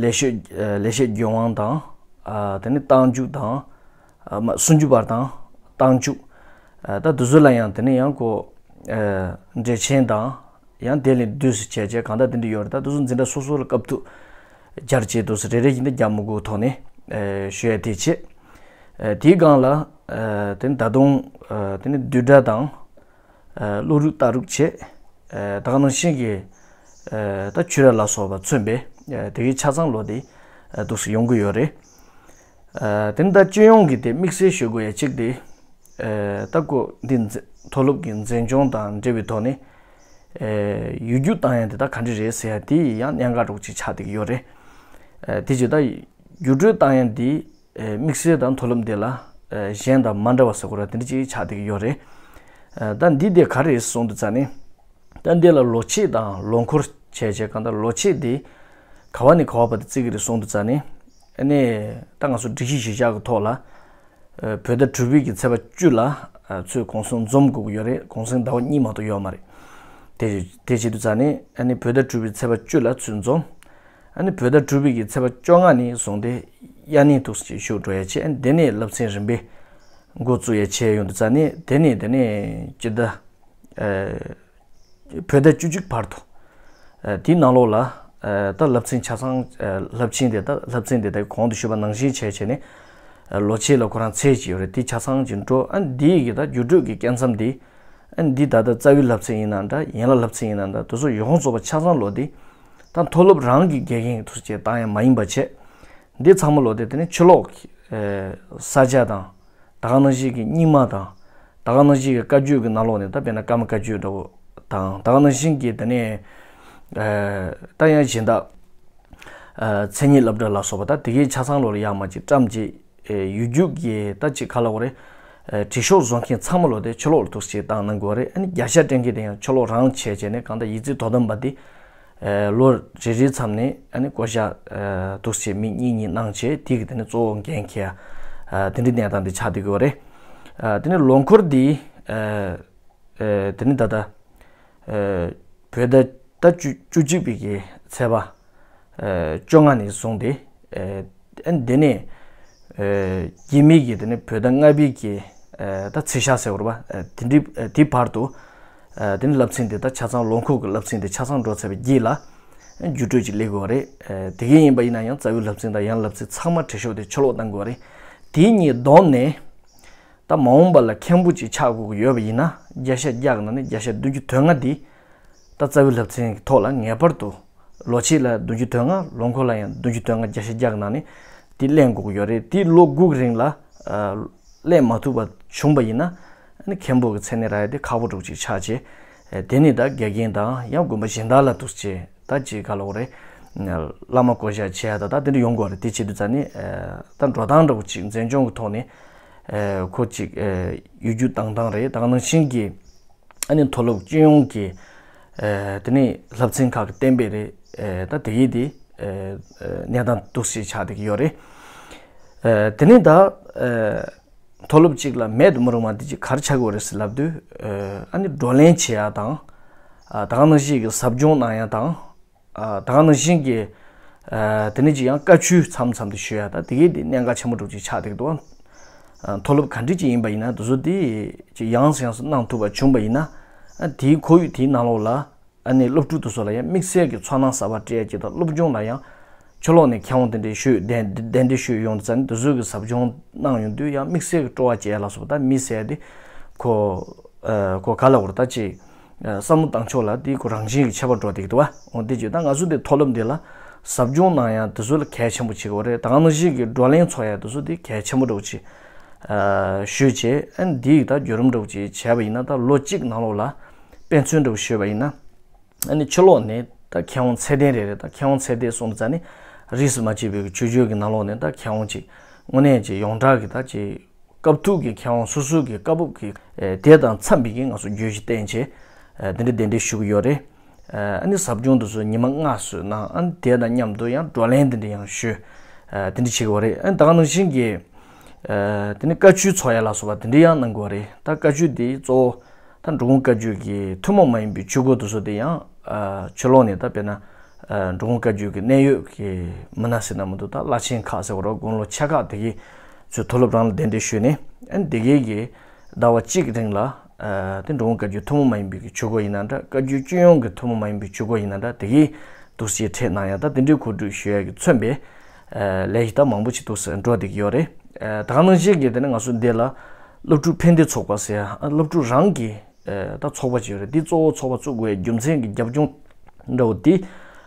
ལེགས་བཤད། ལེགས་བཤད་ལྗོན་དབང་དང་། དེ་ནས་རྟགས་འཇུག་དང་། མ་སུམ་ཅུ་པ་དང་རྟགས་འཇུག་ད་དེ་ཚོ་ལ་ཡང་དེ་ནས་ཡང་ཁོ་འགྲེལ་ཆེན་དང་ཡང་དེ་ལས་བསྡུས་སུ་བྱས་བྱས་གང་ལྟར་དེ་འདྲ་ཡོད་རེད། ད་དེ་ཚོ་འཛིན་གྲྭ་སོ་སོ་ལ་སྐབས་ཐུག་སྦྱར་བྱས་འདུག་སེ་རེ་རེ་བཞིན་དུ་རྒྱབ་མི་དགོས་ཐོག་ནས་ཞུ་ཡ་དེ་བྱས། དེའི་སྒང་ལ་དེ་ནི་ད་དུང་དེ་ནི་བསྡུས་གྲྭ་དང་། ཨ་བློ་རིག་ལྟ་རིག་བྱས། ཨ་ད་ག་ནང་བཞིན་གྱི་ཨ་ད་ཆོས་ར་ལ་སོགས་པ་མཚོན་པའི་ཨ་དེ་གའི་ཆ་ཚང་ལོ་དེ་ཨ་འདུག་སེ་ཡོང་གི་ཡོད་རེད། དེ་ནི་ད་སྤྱི་ཡོངས་ཀྱི་དེ་དམིགས་བསལ་ཞུ་དགོས་ཡ་གཅིག་དེ། ད་ཁོ་འདི་མཐོ་སློབ་ཀྱི་འཛིན་སྐྱོང་དང་འབྲེལ་བའི་ཐོག་ནས་ཡིག་རྒྱུགས་བཏང་ཡ་དེ་ད་ག་འདྲ་རེད་ཟེར་ཡ་དེ་ཡང་གནད་འགག་འདྲ་པོ་ཅིག་ཆགས་བསྡད་ཀྱི་ཡོད་རེད། དེ་བྱས་ད་རྒྱུགས་སྤྲོད་བཏང་ཡ་འདི་དམིགས་བསལ་དང་མཐོ་སློབ་འདི་ལ་གཞན་དང་མ་འདྲ་བ་ཟེར་དགོས་ར་དེ་འདྲ་ཅིག་ཆགས་བསྡད་ཀྱི་ཡོད་རེད། ད་འདི་དེ་ག་རེད་གསུངས་དུས་ཙ་ནས། ད་འདི་ལ་ལོ་ཕྱེད་དང་ལོ་འཁོར་བྱས་བྱས་གང་ལྟར་ལོ་ཕྱེད་འདི་ག་བ་ནས་ག་བ་བར་དུ་བརྩི་གི་རེད་གསུངས་དུས་ཙ་ནས། ཨ་ནི་ད་ང་ཚོ་སྒྲིག་གཞི་གཞི་བཞག་གི་ཐོག་ལ། བོད་ཟླ་དྲུག་པའི་གི་ཚེས་པ་བཅུ་ལ་ཚུར་གུང་སེང་འཛོམས་དགོས་ཀྱི་ཡོད་རེད། གུང་སེང་ཟླ་བ་གཉིས་མ་གཏོགས་ཡོད་མ་རེད། དེ་དེ་བྱེད་དུས་ཙ་ནས་ཨ་ནི་བོད་ཟླ་དྲུག་པའི་ཚེས་པ་བཅུ་ལ་ཚུར་འཛོམས། ཨ་ནི་བོད་ཟླ་དྲུག་པའི་གི་ཚེས་པ་བཅོ་ལྔ་ནས་བཟུང་སྟེ་དབྱར་གནས་འདུག་སེ་ཞུགས་འགྲོ་ཡ་བྱས། ཨ་ནི་དེ་ནས་སློབ་ཚན་རིམ་པས་འགོ་བཙུགས་ཡ་བྱས་ཡོང་དུས་ཙ་ནས་དེ་ནས་དེ་ནས་སྤྱི་ཟླ། བོད་ཟླ་བཅུ་གཅིག་བར་དུ། དེའི་ནང་ལོགས་ལ། ད་བསླབ་ཚན་ཆ་ཚང་བསླབ་ཆེན་དེ་ད་བསླབ་ཚན་དེ་ད་གོང་དུ་ཞུས་པ་ནང་བཞིན་བྱས་བྱས་ནས། ལོ་ཕྱེད་ལ་ཁོ་རང་ཚད་ཅིག་ཡོད་རེད། དེ་ཆ་ཚང་ཅིག་འགྲོ། ཨ་འདི་ཡི་གི་ད་རྒྱུགས་སྤྲོད་ཀྱི་སྐབས་མཚམས་དེ། ཨ་འདི་ད་ལྟ་རྩ་བའི་བསླབ་ཚན་ཡིན་ན་འདྲ་ཡན་ལག་བསླབ་ཚན་ཡིན་ན་འདྲ་དེ་ཚོ་ཡོངས་རྫོགས་པ་ཆ་ཚང་ལོ་དེ། ད་མཐོ་སློབ་རང་གི་དགེ་རྒན་དུ་བྱས་བཏང་ཡ་མ་ཡིན་པ་བྱས། འདི་ཚང་མ་ལོ་དེ་དེ་ནི་ཕྱི་ལོགས་ཀྱི་ས་ཆ་དང་། ད་ག་ནང་བཞིན་གྱི་རྙིང་མ་དང་། ད་ག་ནང་བཞིན་གྱི་བཀའ་བརྒྱུད་ཀྱི་ནང་ལོགས་ནས་ད་དཔེར་ན་ཀརྨ་བཀའ་བརྒྱུད་འདྲ་བོ་དང་ད་ག་ནང་བཞིན་གྱི་དེ་ནས་ད་ཡང་གཞན་དག་མཚན་ཉིད་སློབ་གྲྭ་ལ་སོགས་པ་ད་དེ་གའི་ཆ་ཚང་ལོ་ལ་ཡག་མ་ཅིག་བཀྲམ་ཅིག་ཡིག་རྒྱུགས་ཀྱི་ད་ཅིག་ག་ལ་འོ་རེད། བྲིས་ཤོག་བཟོ་མཁན་ཚང་མ་ལོ་དེ་ཕྱི་ལོགས་ལ་འདུག་སེ་བཏང་གནང་དགོས་རེད། ཨ་ནི་བརྒྱ་ཆ་སྤྲད་མཁན་དེ་ཡང་ཕྱི་ལོགས་རང་བྱས་བྱས་ནས་གང་ལྟར་ཡིག་རྩིས་དོ་དམ་པ་དེ། ལོ་རེ་རེའི་མཚམས་ནས་ཨ་ནི་བསྐོ་བཞག་འདུག་སེ་མི་གཉིས་གཉིས་གནང་བྱས་དེ་གི་དེ་ནི་གཙོ་བོ་འགན་འཁྱེར་ཡ། དེ་འདྲའི་གནས་སྟངས་དེ་ཆགས་བསྡད་ཀྱི་ཡོད་རེད། དེ་ནི་ལོ་འཁོར་འདི་དེ་ནི་ད་ལྟ་བོད་ཟླ་ད་བཅུ་བཅུ་གཅིག་པའི་གི་ཚེས་པ་བཅོ་ལྔ་ནས་བཟུང་སྟེ། ཨ་ནི་དེ་ནས་རྗེས་མའི་གི་དེ་ནས་བོད་ཟླ་ལྔ་པའི་གི་ད་ཚེས་ཞག་ཟེར་བ་རེད་པ། དེ་འདྲའི་དེའི་བར་དུ་དེ་ནས་བསླབ་ཚན་དེ་ད་ཆ་ཚང་ལོ་འཁོར་གྱི་བསླབ་ཚན་དེ་ཆ་ཚང་འགྲོ་ཚར་བའི་རྗེས་ལ་རྒྱུགས་སྤྲོད་ཅིག་སླེབས་དགོས་པ་རེད། དེ་གས་ཡིན་པ་ཡིན་ན་ཡང་རྩ་བའི་བསླབ་ཚན་དང་ཡང་བསླབ་ཚན་ཚང་མ་བྲིས་ཤོག་དེ་ཕྱི་ལོགས་གཏང་དགོས་པ་རེད། དེ་གཉིས་བསྡོམས་ནས་ད་མ་འོངས་པ་ལ་མཁན་པོ་ཅིག་ཆགས་དགོས་ཀྱི་ཡོད་པ་ཡིན་ན་བརྒྱ་ཆ་བརྒྱ་གི་ནང་ནས་བརྒྱ་ཆ་བདུན་ཅུ་དོན་ལྔ་འདི། ད་རྩ་བའི་བསླབ་ཚན་གྱི་ཐོག་ལ་ངེས་པར་དུ་ལོ་ཕྱེད་ལ་བདུན་ཅུ་དོན་ལྔ་ལོ་འཁོར་ལ་ཡང་བདུན་ཅུ་དོན་ལྔ་བརྒྱ་ཆ་བརྒྱ་གི་ནང་ནས་དེ་ལེན་དགོས་ཀྱི་ཡོད་རེད། དེ་ལོ་དགུ་གི་རིང་ལ་ལེན་མ་ཐུབ་པ་བྱུང་པ་ཡིན་ན་ཨ་ནི་མཁན་པོ་གི་མཚན་གནས་རག་ཡ་དེ་ཁག་པོ་འདྲ་པོ་ཅིག་ཆགས་བྱས། དེ་ནི་ད་དགེ་རྒན་དང་ཡང་དགོན་པ་གཞན་དག་ལ་འདུག་སེ་ད་ཅིག་ག་ལ་འོ་རེད། བླ་མ་བསྐོ་བཞག་བྱེད་ཡ་ད་ད་དེ་འདྲ་ཡོང་དགོས་རེད། དེ་བྱེད་དུས་ཙ་ནི་ད་འགྲོ་སྟངས་འདྲ་པོ་ཅིག་འཛིན་སྐྱོང་གི་ཐོག་ནས་ཁོ་ཅིག་ཡིག་རྒྱུགས་བཏང་སྟངས་རེད། ད་ག་ནང་བཞིན་གྱི། ཨ་ནི་མཐོ་སློབ་སྤྱི་ཡོངས་ཀྱི་ཨ་དེ་ནས་བསླབ་ཚན་ཁག་གི་གཏན་འབེབས་རེད། ཨ་ད་དེ་ཡིས་དེ་ཨ་ཨ་གནས་སྟངས་འདུག་སེ་ཆགས་བསྡད་ཀྱི་ཡོད་རེད། ཨ་དེ་ནས་ད་ཨ་མཐོ་སློབ་གཅིག་ལ་མེད་དུ་མི་རུང་བ་འདི་གཅིག་ག་རེ་ཆགས་ཀྱི་ཡོད་རེད་ཟེར་ལབ་དུས། ཨ་ཨ་ནི་བགྲོ་གླེང་བྱེད་ཡ་དང་། ཨ་ད་ག་ནང་བཞིན་གྱི་ཟབ་སྦྱོང་གནང་ཡ་དང་། ཨ་ད་ག་ནང་བཞིན་གྱི་ཨ་དེ་ནས་ཅིག་ཡང་བཀའ་ཆོས་མཚམས་མཚམས་དུ་ཞུ་ཡ་ད་དེ་གའི་དེ་གནད་འགག་ཆེན་པོ་འདྲ་པོ་ཅིག་ཆགས་བསྡད་ཀྱི་འདུག་ཨ་མཐོ་སློབ་ག་འདྲ་ཅིག་ཡིན་པ་ཡིན་ན་དེ་ཚོ་དེ་ཅིག་ཡང་སེ་ཡང་སེ་གནང་ཐུབ་པ་བྱུང་པ་ཡིན་ན། ཨ་དེའི་ཁོར་ཡུག་དེའི་ནང་ལོགས་ལ་ཨ་ནི་སློབ་ཕྲུག་དེ་ཚོ་ལ་ཡང་དམིགས་བསལ་གྱི་ཚོར་སྣང་གསར་པ་སྤྲད་ཡ་ཅིག་དང་སློབ་སྦྱོང་ལ་ཡང་ཕྱི་ལོགས་ནས་མཁས་དབང་དེ་འདྲའི་ཞུས་གདན་གདན་འདྲེན་ཞུས་ཡོང་དུས་ཙང་ནི་དེ་ཚོ་གི་ཟབ་སྦྱོང་གནང་ཡོང་དུས་ཡང་དམིགས་བསལ་གྱི་སྤྲོ་བ་སྐྱེ་ཡ་ལ་སོགས་པ་ད་མི་ཟེར་ཡ་དེ་ཁོ་ཨ་ཁོ་ག་ལ་འོ་རེད་ད་ཅིག་བསམ་བློ་བཏང་ཕྱོགས་ལ་དེ་ཁོ་རང་བཞིན་གྱི་ཁྱད་པར་འགྲོ་བསྡད་ཀྱི་འདུག་བ། འོ་དེ་བྱས་ད་ང་ཚོ་དེ་མཐོ་སློབ་འདི་ལ་ཟབ་སྦྱོང་གནང་ཡ་དེ་ཚོ་ལ་གལ་ཆེན་པོ་བྱེད་ཀྱི་ཡོད་རེད། ད་ག་ནང་བཞིན་གྱི་བགྲོ་གླེང་ཚོགས་ཡ་དེ་ཚོ་དེ་གལ་ཆེན་པོ་འདྲ་པོ་ཅིག་ཨ་ཞུས་བྱས། ཨ་ནི་འདི་ཡི་ད་བརྒྱུད་རིམ་འདྲ་པོ་ཅིག་བྱས་པ་ཡིན་ན་ད་ལོ་གཅིག་ནང་ལོགས་ལ་དཔེ་མཚོན་འདྲ་པོ་ཞུས་པ་ཡིན་ན། ཨ་ནི་ཕྱི་ལོགས་ནས་ད་མཁས་དབང་ཚད་ལྡན་རེ་རེ་ད་མཁས་དབང་ཚད་ལྡན་སོང་ཙང་ནི་རིས་སུ་མ་ཆད་པའི་ཆོས་བརྒྱུད་ཀྱི་ནང་ལོགས་ནས་ད་མཁས་དབང་ཅིག་དངོས་གནས་ཅིག་ཡོངས་གྲགས་ཀྱི་ད་ཅིག་སྐབས་ཐུག་གི་མཁས་དབང་སོ་སོ་གི་བཀའ་བབས་ཀྱི་ཨེ་དེ་དང་འཚམས་པའི་གི་ང་ཚོ་བརྗོད་གཞི་བསྟན་བྱས་ཨེ་དེ་འདྲ་གདན་འདྲེན་ཞུ་གི་ཡོད་རེད། ཨེ་ཨ་ནི་ཟབ་སྦྱོང་དེ་ཚོ་ཉི་མ་ལྔ་བཟོས་གནང་། ཨ་ནི་དེ་དང་མཉམ་དུ་ཡང་བགྲོ་གླེང་དེ་འདྲ་ཡང་ཞུས་ཨེ་དེ་འདྲ་བྱེད་ཀྱི་ཡོད་རེད། ཨ་ནི་ད་ག་ནང་བཞིན་གྱི་ཨེ་དེ་ནི་བཀའ་ཆོས་ཚོགས་ཡ་ལ་སོགས་པ་དེ་འདྲ་ཡང་གནང་གི་ཡོད་རེད། ད་བཀའ་ཆོས་དེ་གཙོ་བོ་ད་འགྲོ་མགོན་བཀའ་བརྒྱུད་ཀྱི་ཐུན་མོང་མ་ཡིན་པའི་ཆོས་སྐོར་དེ་ཚོ་དེ་ཡང་ཨ་ཕྱི་ལོགས་ནས་ད་དཔེར་ན་ཨ་འགྲོ་མགོན་བཀའ་བརྒྱུད་ཀྱི་གནད་ཡོད་ཀྱི་མི་སྣ་ཟེར་ན་མི་འདུག་ད་བླ་ཆེན་ཁག་ཟེར་བ་རོ་དགུང་ལོ་ཆེ་ཁག་དེ་གའི་ཚོས་མཐོ་སློབ་རང་ལ་གདན་འདྲེན་ཞུས་ནས་ཨ་ནི་དེ་གའི་གི་ཟླ་བ་གཅིག་རིང་ལ་ཨ་དེ་འགྲོ་མགོན་བཀའ་བརྒྱུད་ཐུན་མོང་མ་ཡིན་པའི་གི་ཆོས་སྐོར་ཡིན་ན་འདྲ། བཀའ་བརྒྱུད་སྤྱི་ཡོངས་ཀྱི་ཐུན་མོང་མ་ཡིན་པའི་ཆོས་སྐོར་ཡིན་ན་འདྲ། དེ་གའི་འདུག་སེ་ཁྲིད་གནང་ཡ་ད་དེ་འདྲའི་གོ་སྒྲིག་ཞུ་ཡ་གི་མཚོན་པའི་ཨ་ལས་གཞི་ད་མང་པོ་ཞིག་འདུག་སེ་འགྲོ་བསྡད་ཀྱི་ཡོད་རེད། ཨ་ད་ག་ནང་བཞིན་གྱི་དེ་ནི་ང་ཚོ་འདི་ལ་སློབ་ཕྲུག་ཕན་བདེ་ཚོགས་པ་ཟེར་ཡ་ཨ་སློབ་ཕྲུག་རང་གི་ཨ་ད་ཚོགས་པ་ཅིག་ཡོད་རེད། འདི་གཙོ་བོ་ཚོགས་པ་བཙུགས་དགོས་ཡ་རྒྱུ་མཚན་གྱི་རྒྱབ་ལྗོངས་འདྲ་བོ་འདི་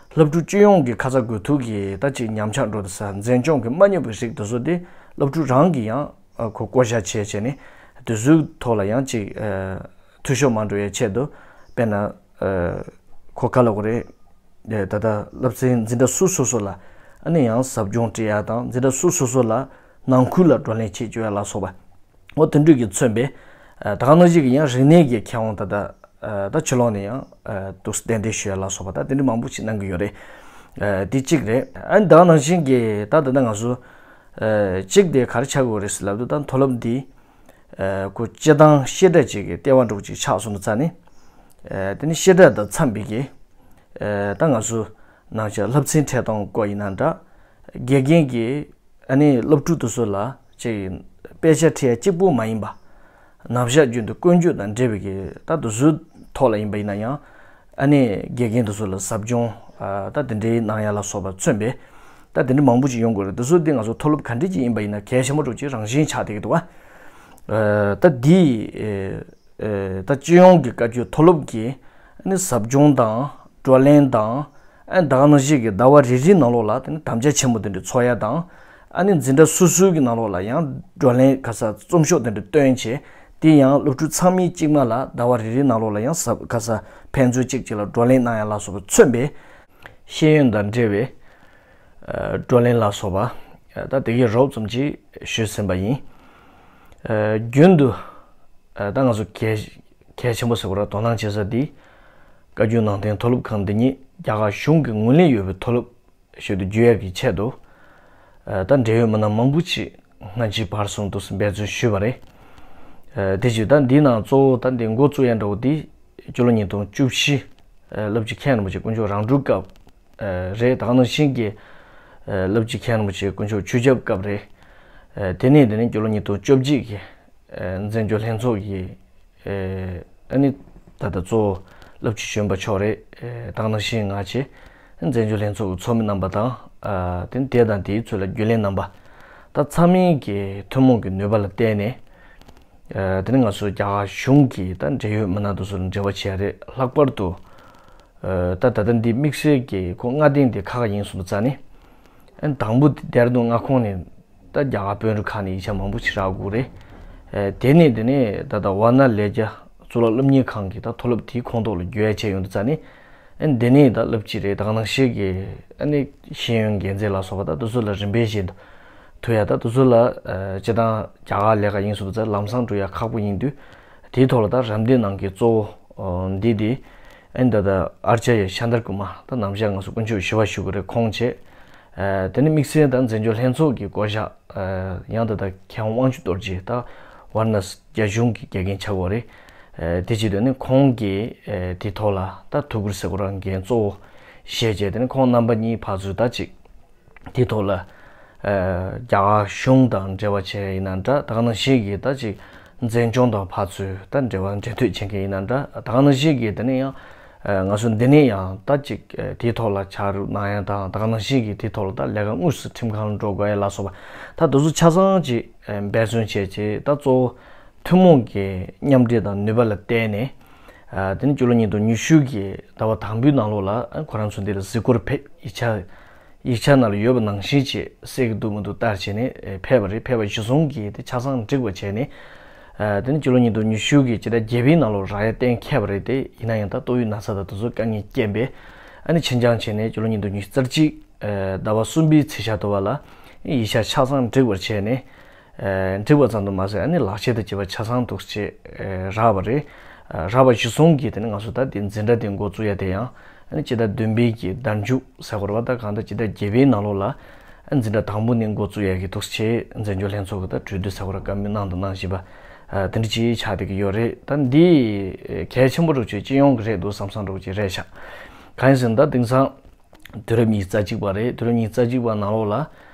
སློབ་ཕྲུག་སྤྱི་ཡོངས་ཀྱི་ཁ་ཚ་དགོས་གཏུགས་ཀྱི་ད་ཅིག་ཉམས་ཆག་འགྲོ་བསྡད་ས་འཛིན་སྐྱོང་གི་མ་བསྙོན་པའི་རིགས་དེ་ཚོ་དེ་ སློབ་ཕྲུག་རང་གིས་ཡང་ཨ་ཁོ་བསྐོ་བཞག་བྱས་བྱས་ནས་དེ་ཚོའི་ཐོག་ལ་ཡང་ཅིག་ཨ་འཐུས་ཤོར་མ་འགྲོ་བའི་ཆེད་དུ། དཔེར་ན་ཨ་ཁོ་ག་ལབ་དགོས་རེད། ཨ་ད་ལྟ་སློབ་ཚན་འཛིན་གྲྭ་སོ་སོ་སོ་ལ་ཨ་ནི་ཡང་ཟབ་སྦྱོང་སྤྲད་ཡ་དང་། འཛིན་གྲྭ་སོ་སོ་སོ་ལ་ནང་ཁུལ་ལ་བགྲོ་གླེང་བྱེད་བཅུག་ཡ་ལ་སོགས་པ། འོ་དེ་འདྲ་གིས་མཚོན་པའི་ཨ་ད་ག་ནང་བཞིན་གྱི་ཡང་རིག་གནས་ཀྱི་མཁས་དབང་ད་ལྟ་ཨ་ད་ཕྱི་ལོགས་ནས་ཡང་ཨ་འདུག་གཏན་འདེབས་ཞུ་ཡ་ལ་སོགས་པ་ད་དེ་འདྲ་མང་པོ་ཞིག་གནང་གི་ཡོད་རེད། ཨ་དེ་གཅིག་རེད། ཨ་ནི་ད་ག་ནང་བཞིན་གྱི་ད་ད་ལྟ་ང་ཚོ་ཨ་གཅིག་དེ་ག་རེ་ཆགས་དགོས་རེད་ཟེར་ལབ་དུས། ད་མཐོ་སློབ་འདི་ཨ་ཁོ་སྤྱིར་བཏང་བཤད་གྲྭ་ཅིག་གི་ལྟེ་བ་འདྲ་བོ་ཅིག་ཆགས་སོང་དུས་ཙང་ནི། ཨ་དེ་ནི་བཤད་གྲྭ་དང་འཚམས་པའི་གི་ཨ་ད་ང་ཚོ་ནང་བཞིན་བསླབ་ཚན་ཁྲིད་སྟངས་སྐོར་ཡིན་ན་འདྲ། དགེ་རྒན་གྱིས་ཨ་ནི་སློབ་ཕྲུག་དེ་ཚོ་ལ་ཅིག་དཔེ་ཆ་ཁྲིད་ཡ་གཅིག་པོ་མ་ཡིན་པ། ནམ་ཞག་རྒྱུན་དུ་ཀུན་སྤྱོད་དང་འབྲེལ་བའི་གི་ད་དེ་ཚོའི་ཐོག་ལ་ཡིན་པ་ཡིན་ན་ཡང་། ཨ་ནི་དགེ་རྒན་དེ་ཚོ་ལ་ཟབ་སྦྱོང་ཨ་ད་དེ་འདྲའི་གནང་ཡ་ལ་སོགས་པ་མཚོན་པའི་ད་དེ་འདྲ་མང་པོ་ཅིག་ཡོང་དགོས་རེད། དེ་ཚོ་དེ་ང་ཚོ་མཐོ་སློབ་ག་འདྲ་ཅིག་ཡིན་པ་ཡིན་ན་གལ་ཆེན་པོ་འདྲ་བོ་ཅིག་རང་བཞིན་ཆགས་བསྡད་ཀྱི་འདུག་ག་ཨ་ད་འདི་ཨ་ད་སྤྱི་ཡོངས་ཀྱི་བཀའ་བརྒྱུད་མཐོ་སློབ་ཀྱི་ཨ་ནི་ཟབ་སྦྱོང་དང་བགྲོ་གླེང་དང་། ཨ་ནི་ད་ག་ནང་བཞིན་གྱི་ཟླ་བ་རེ་རེའི་ནང་ལོགས་ལ་དེ་ནི་དམ་བཅའ་ཆེན་པོ་དེ་འདྲ་འཚོགས་ཡ་དང་། ཨ་ནི་འཛིན་གྲྭ་སོ་སོའི་གི་ནང་ལོགས་ལ་ཡང་བགྲོ་གླེང་ག་ས་རྩོམ་ཤོག་དེ་འདྲ་བཏོན་བྱས། དེ་ཡང་སློབ་ཕྲུག་ཚང་མས་གཅིག་མ་ལ་ཟླ་བ་རེ་རེའི་ནང་ལོགས་ལ་ཡང་ཟབ་ག་ས་ཕན་ཚུན་གཅིག་གཅིག་ལ་བགྲོ་གླེང་གནང་ཡ་ལ་སོགས་པ་མཚོན་པའི་ཤེས་ཡོན་དང་འབྲེལ་བའི་ཨ་བགྲོ་གླེང་ལ་སོགས་པ་ཨ་ད་དེ་གའི་རོབ་ཙམ་ཅིག་ཞུས་ཟིན་པ་ཡིན། ཨ་རྒྱུན་དུ་ཨ་ད་ང་ཚོ་གལ་གལ་ཆེན་པོ་ཟེར་བ་ར་དོ་སྣང་བྱེད་ས་འདི། བཀའ་བརྒྱུད་ནང་བསྟན་མཐོ་སློབ་ཁང་འདི་ཉིད་རྒྱ་གར་གཞུང་གི་ངོས་ལེན་ཡོད་པའི་མཐོ་སློབ་ཞིག་ཏུ་འགྱུར་ཡག་གི་ཆེད་དུ། ཨ་ད་འབྲེལ་ཡོད་མི་སྣ་མང་པོ་ཅིག་སྔ་ཕྱི་བར་གསུམ་དུ་འབད་བརྩོན་ཞུས་པ་རེད། ཨ་དེ་བཞིན་ད་འདིའི་ནང་གཙོ་བོ་ད་འདི་འགོ་བཙུགས་ཡ་འདྲ་བོ་འདི་སྤྱི་ལོ་ཉིས་སྟོང་བཅུ་བཞི་ཨ་བླ་བརྒྱུད་མཁན་རིན་པོ་ཆེ་དཀོན་མཆོག་རང་གྲོལ་སྐབས་ཨ་རེད། ད་ག་ནང་བཞིན་གྱི་ཨ་བླ་བརྒྱུད་མཁན་རིན་པོ་ཆེ་དཀོན་མཆོག་ཆོས་ཁྱབ་སྐབས་རེད། ཨ་དེ་ནས་དེ་ནས་སྤྱི་ལོ་ཉིས་སྟོང་བཅོ་བརྒྱད་ཀྱི་ཨ་མཚན་བརྗོད་ལྷན་ཚོགས་ཀྱི་ཨ་ཨ་ནི་ད་ལྟ་གཙོ་བོ་བླ་བརྒྱུད་གཞོན་པ་མཆོག་རེད། ཨ་ད་ག་ནང་བཞིན་ང་བཅས་མཚན་བརྗོད་ལྷན་ཚོགས་ཀྱི་ཚོགས་མི་རྣམ་པ་དང་། ཨ་དེ་ནི་དེ་དང་དེའི་ཚོད་ལ་རྒྱུན་ལས་རྣམ་པ། ད་ཚང་མས་ཀྱི་ཐུན་མོང་གི་ནུས་པ་ལ་བརྟེན་ནས། ཨ་དེ་ནི་ང་ཚོ་རྒྱ་གར་གཞུང་གི་ད་འབྲེལ་ཡོད་མི་སྣ་དེ་ཚོ་ལ་འབྲེལ་བ་བྱས་རེད། ལྷག་པར་དུ་ཨ་ད་ད་ལྟ་འདི་དམིགས་བསལ་གྱི་ཁོ་མངའ་སྡེ་འདི་ཁག་ཁག་ཡིན་སོང་ཙང་ནི། ཨ་དང་པོ་འདི་ལྡེ་ར་ལྡུན་མངའ་ཁོངས་ནས་ད་རྒྱ་གར་དཔོན་རིགས་ཁག་ནས་ཡིག་ཆ་མང་པོ་ཞིག་རག་དགོས་རེད། ཨ་དེ་ནས་དེ་ནས་ད་ལྟ་ཝཱ་ཎ་ལས་རྒྱ་གཙུག་ལག་སློབ་གཉེར་ཁང་གི་ད་མཐོ་སློབ་དེའི་ཁོངས་གཏོགས་ལ་འགྱུར་ཡ་བྱས་ཡོང་དུས་ཙང་ནི། ཨ་འདི་ནས་ད་སློབ་སྤྱི་རེད། ད་ག་ནང་བཞིན་གྱི་ཨ་ནི་ཤེས་ཡོན་འགན་འཛིན་ལ་སོགས་པ་ད་དེ་ཚོ་ལ་རིམ་པས་བཞིན་དུ་ཐུག་ཡ། ད་དེ་ཚོ་ལ་ཨ་སྤྱིར་བཏང་རྒྱ་གར་ལས་ཀ་ཡིན་སོང་ཙང་ལམ་སང་འགྲོ་ཡ་ཁག་པོ་ཡིན་དུས། དེའི་ཐོག་ལ་ད་རམ་འདེགས་གནང་མཁན་གཙོ་བོ་འདི་དེ་ཨ་ནི་ད་ལྟ་ཨཱརྱ་ཡ་ཤཱནྟ་ཀུ་མ། ད་ནམ་ཞག་ང་ཚོ་དཀོན་མཆོག་ཞི་བ་བཞུགས་ཀྱི་རེད། ཁོང་བྱས། ཨ་དེ་ནི་དམིགས་བསལ་ད་མཚན་བརྗོད་ལྷན་ཚོགས་ཀྱི་བསྐོ་བཞག་ཨ་ཡང་ད་ལྟ་མཁས་དབང་དབང་ཕྱུག་རྡོ་རྗེ། ད་ཝཱ་ར་ཎ་སི་རྒྱ་གཞུང་གི་དགེ་རྒན་ཆགས་ཡོད་རེད། ཨ་དེ་བྱེད་དུས་ནི་ཁོང་གིས་ཨ་དེའི་ཐོག་ལ་ད་ཐུགས་ཁུར་ཟེར་དགོས་རེད། འགན་གཙོ་བོ་བཞེས་བྱས། དེ་ནི་ཁོང་རྣམ་པ་གཉིས་ཕར་ཚུར་ད་ཅིག་དེའི་ཐོག་ལ་ཨ་རྒྱ་གར་གཞུང་དང་འབྲེལ་བ་བྱས་ཡིན་ན་འདྲ། ད་ག་ནང་བཞིན་གྱི་ད་ཅིག་འཛིན་སྐྱོང་དང་ཕར་ཚུར་ད་འབྲེལ་བ་འབྲེལ་མཐུད་བྱེད་མཁན་ཡིན་ན་འདྲ། ད་ག་ནང་བཞིན་གྱི་དེ་ནས་ཡང་ཨ་ང་ཚོ་འདི་ནས་ཡང་ད་ཅིག་ཨ་དེའི་ཐོག་ལ་ཕྱག་རོགས་གནང་ཡ་དང་། ད་ག་ནང་བཞིན་གྱི་དེའི་ཐོག་ལ་ད་ལས་ཀ་དངོས་སུ་ཁྲིམས་ཁང་ལ་འགྲོ་དགོས་ཡ་ལ་སོགས་པ། ད་དེ་ཚོ་ཆ་ཚང་ཅིག་ཨ་འབད་བརྩོན་བྱས་བྱས། ད་གཙོ་བོ་ཐུན་མོང་གི་མཉམ་འབྲེལ་དང་ནུས་པ་ལ་བརྟེན་ནས། ཨ་དེ་ནི་སྤྱི་ལོ་ཉིས་སྟོང་ཉི་ཤུ་གི་ཟླ་བ་དང་པོའི་ནང་ལོགས་ལ་ཨ་ཁོ་རང་ཚོ་འདི་ལ་གཟིགས་སྐོར་ཕེབས། ཡིག་ཆ་ཡིག་ཆ་ནང་ལ་ཡོད་པ་ནང་བཞིན་བྱས་གསལ་གྱི་འདུག་མི་འདུག་ལྟར་བྱས་ནས་ཨ་ཕེབས་པ་རེད། ཕེབས་པ་གཞིར་བཟུང་གིས་དེ་ཆ་ཚང་འགྲིག་པ་བྱས་ནས། ཨ་དེ་ནི་སྤྱི་ལོ་ཉིས་སྟོང་ཉི་ཤུ་གི་སྤྱི་ཟླ་བརྒྱད་པའི་ནང་ལོགས་རག་ཡ་གཏན་འཁེལ་བ་རེད། དེ་ཡིན་ན་ཡང་ད་ཏོག་དབྱིབས་ན་ཚ་དང་དེ་ཚོའི་དཀའ་ངལ་རྐྱེན་པས་ཨ་ནི་ཕྱིར་འགྱངས་བྱས་ནས་སྤྱི་ལོ་ཉིས་སྟོང་ཉི་ཤུ་རྩ་གཅིག་ཨ་ཟླ་བ་གསུམ་པའི་ཚེས་ཤར་དུ་བ་ལ་ཡིག་ཆ་ཆ་ཚང་འགྲིག་པར་བྱས་ནས། ཨ་འགྲིག་པ་ཙམ་དུ་མ་ཟད་ཨ་ནི་ལག་ཁྱེར་དང་བཅས་པ་ཆ་ཚང་འདུག་སེ་ཨ་རག་པ་རེད། ཨ་རག་པ་གཞིར་བཟུང་གིས་དེ་ནི་ང་ཚོ་ད་དེ་འཛིན་གྲྭ་དེ་འགོ་བཙུགས་ཡ་དེ་ཡང་ཨ་ནི་སྤྱི་ཟླ་བདུན་པའི་གི་ཟླ་མཇུག་ཟེར་དགོས་རེད་པ། ད་གང་ལྟར་སྤྱི་ཟླ་བརྒྱད་པའི་ནང་ལོགས་ལ་ཨ་འཛིན་གྲྭ་དང་པོ་ནས་འགོ་བཙུགས་ཡ་གི་འདུག་སེ་མཚན་བརྗོད་ལྷན་ཚོགས་ཀྱི་ད་གྲོས་བསྡུར་ཟེར་དགོས་རེད། བཀའ་མོལ་གནང་དང་གནང་བཞིན་པ་ཨ་དེ་འདྲ་ཅིག་ཆགས་བསྡད་ཀྱི་ཡོད་རེད། ད་འདི་ཨ་གལ་ཆེན་པོ་འདྲ་བོ་ཅིག་སྤྱི་ཡོངས་ཀྱི་རེད་འདུག་བསམ་བསམ་འདྲ་བོ་ཅིག་རེད་ཤག་གང་ཡིན་ཟེར་ན་ད་དེང་སང་དུས་རབས་ཉི་ཤུ་རྩ་གཅིག་པ་རེད། དུས་རབས་ཉི་ཤུ་རྩ་གཅིག་པ་ནང་ལོགས་ལ་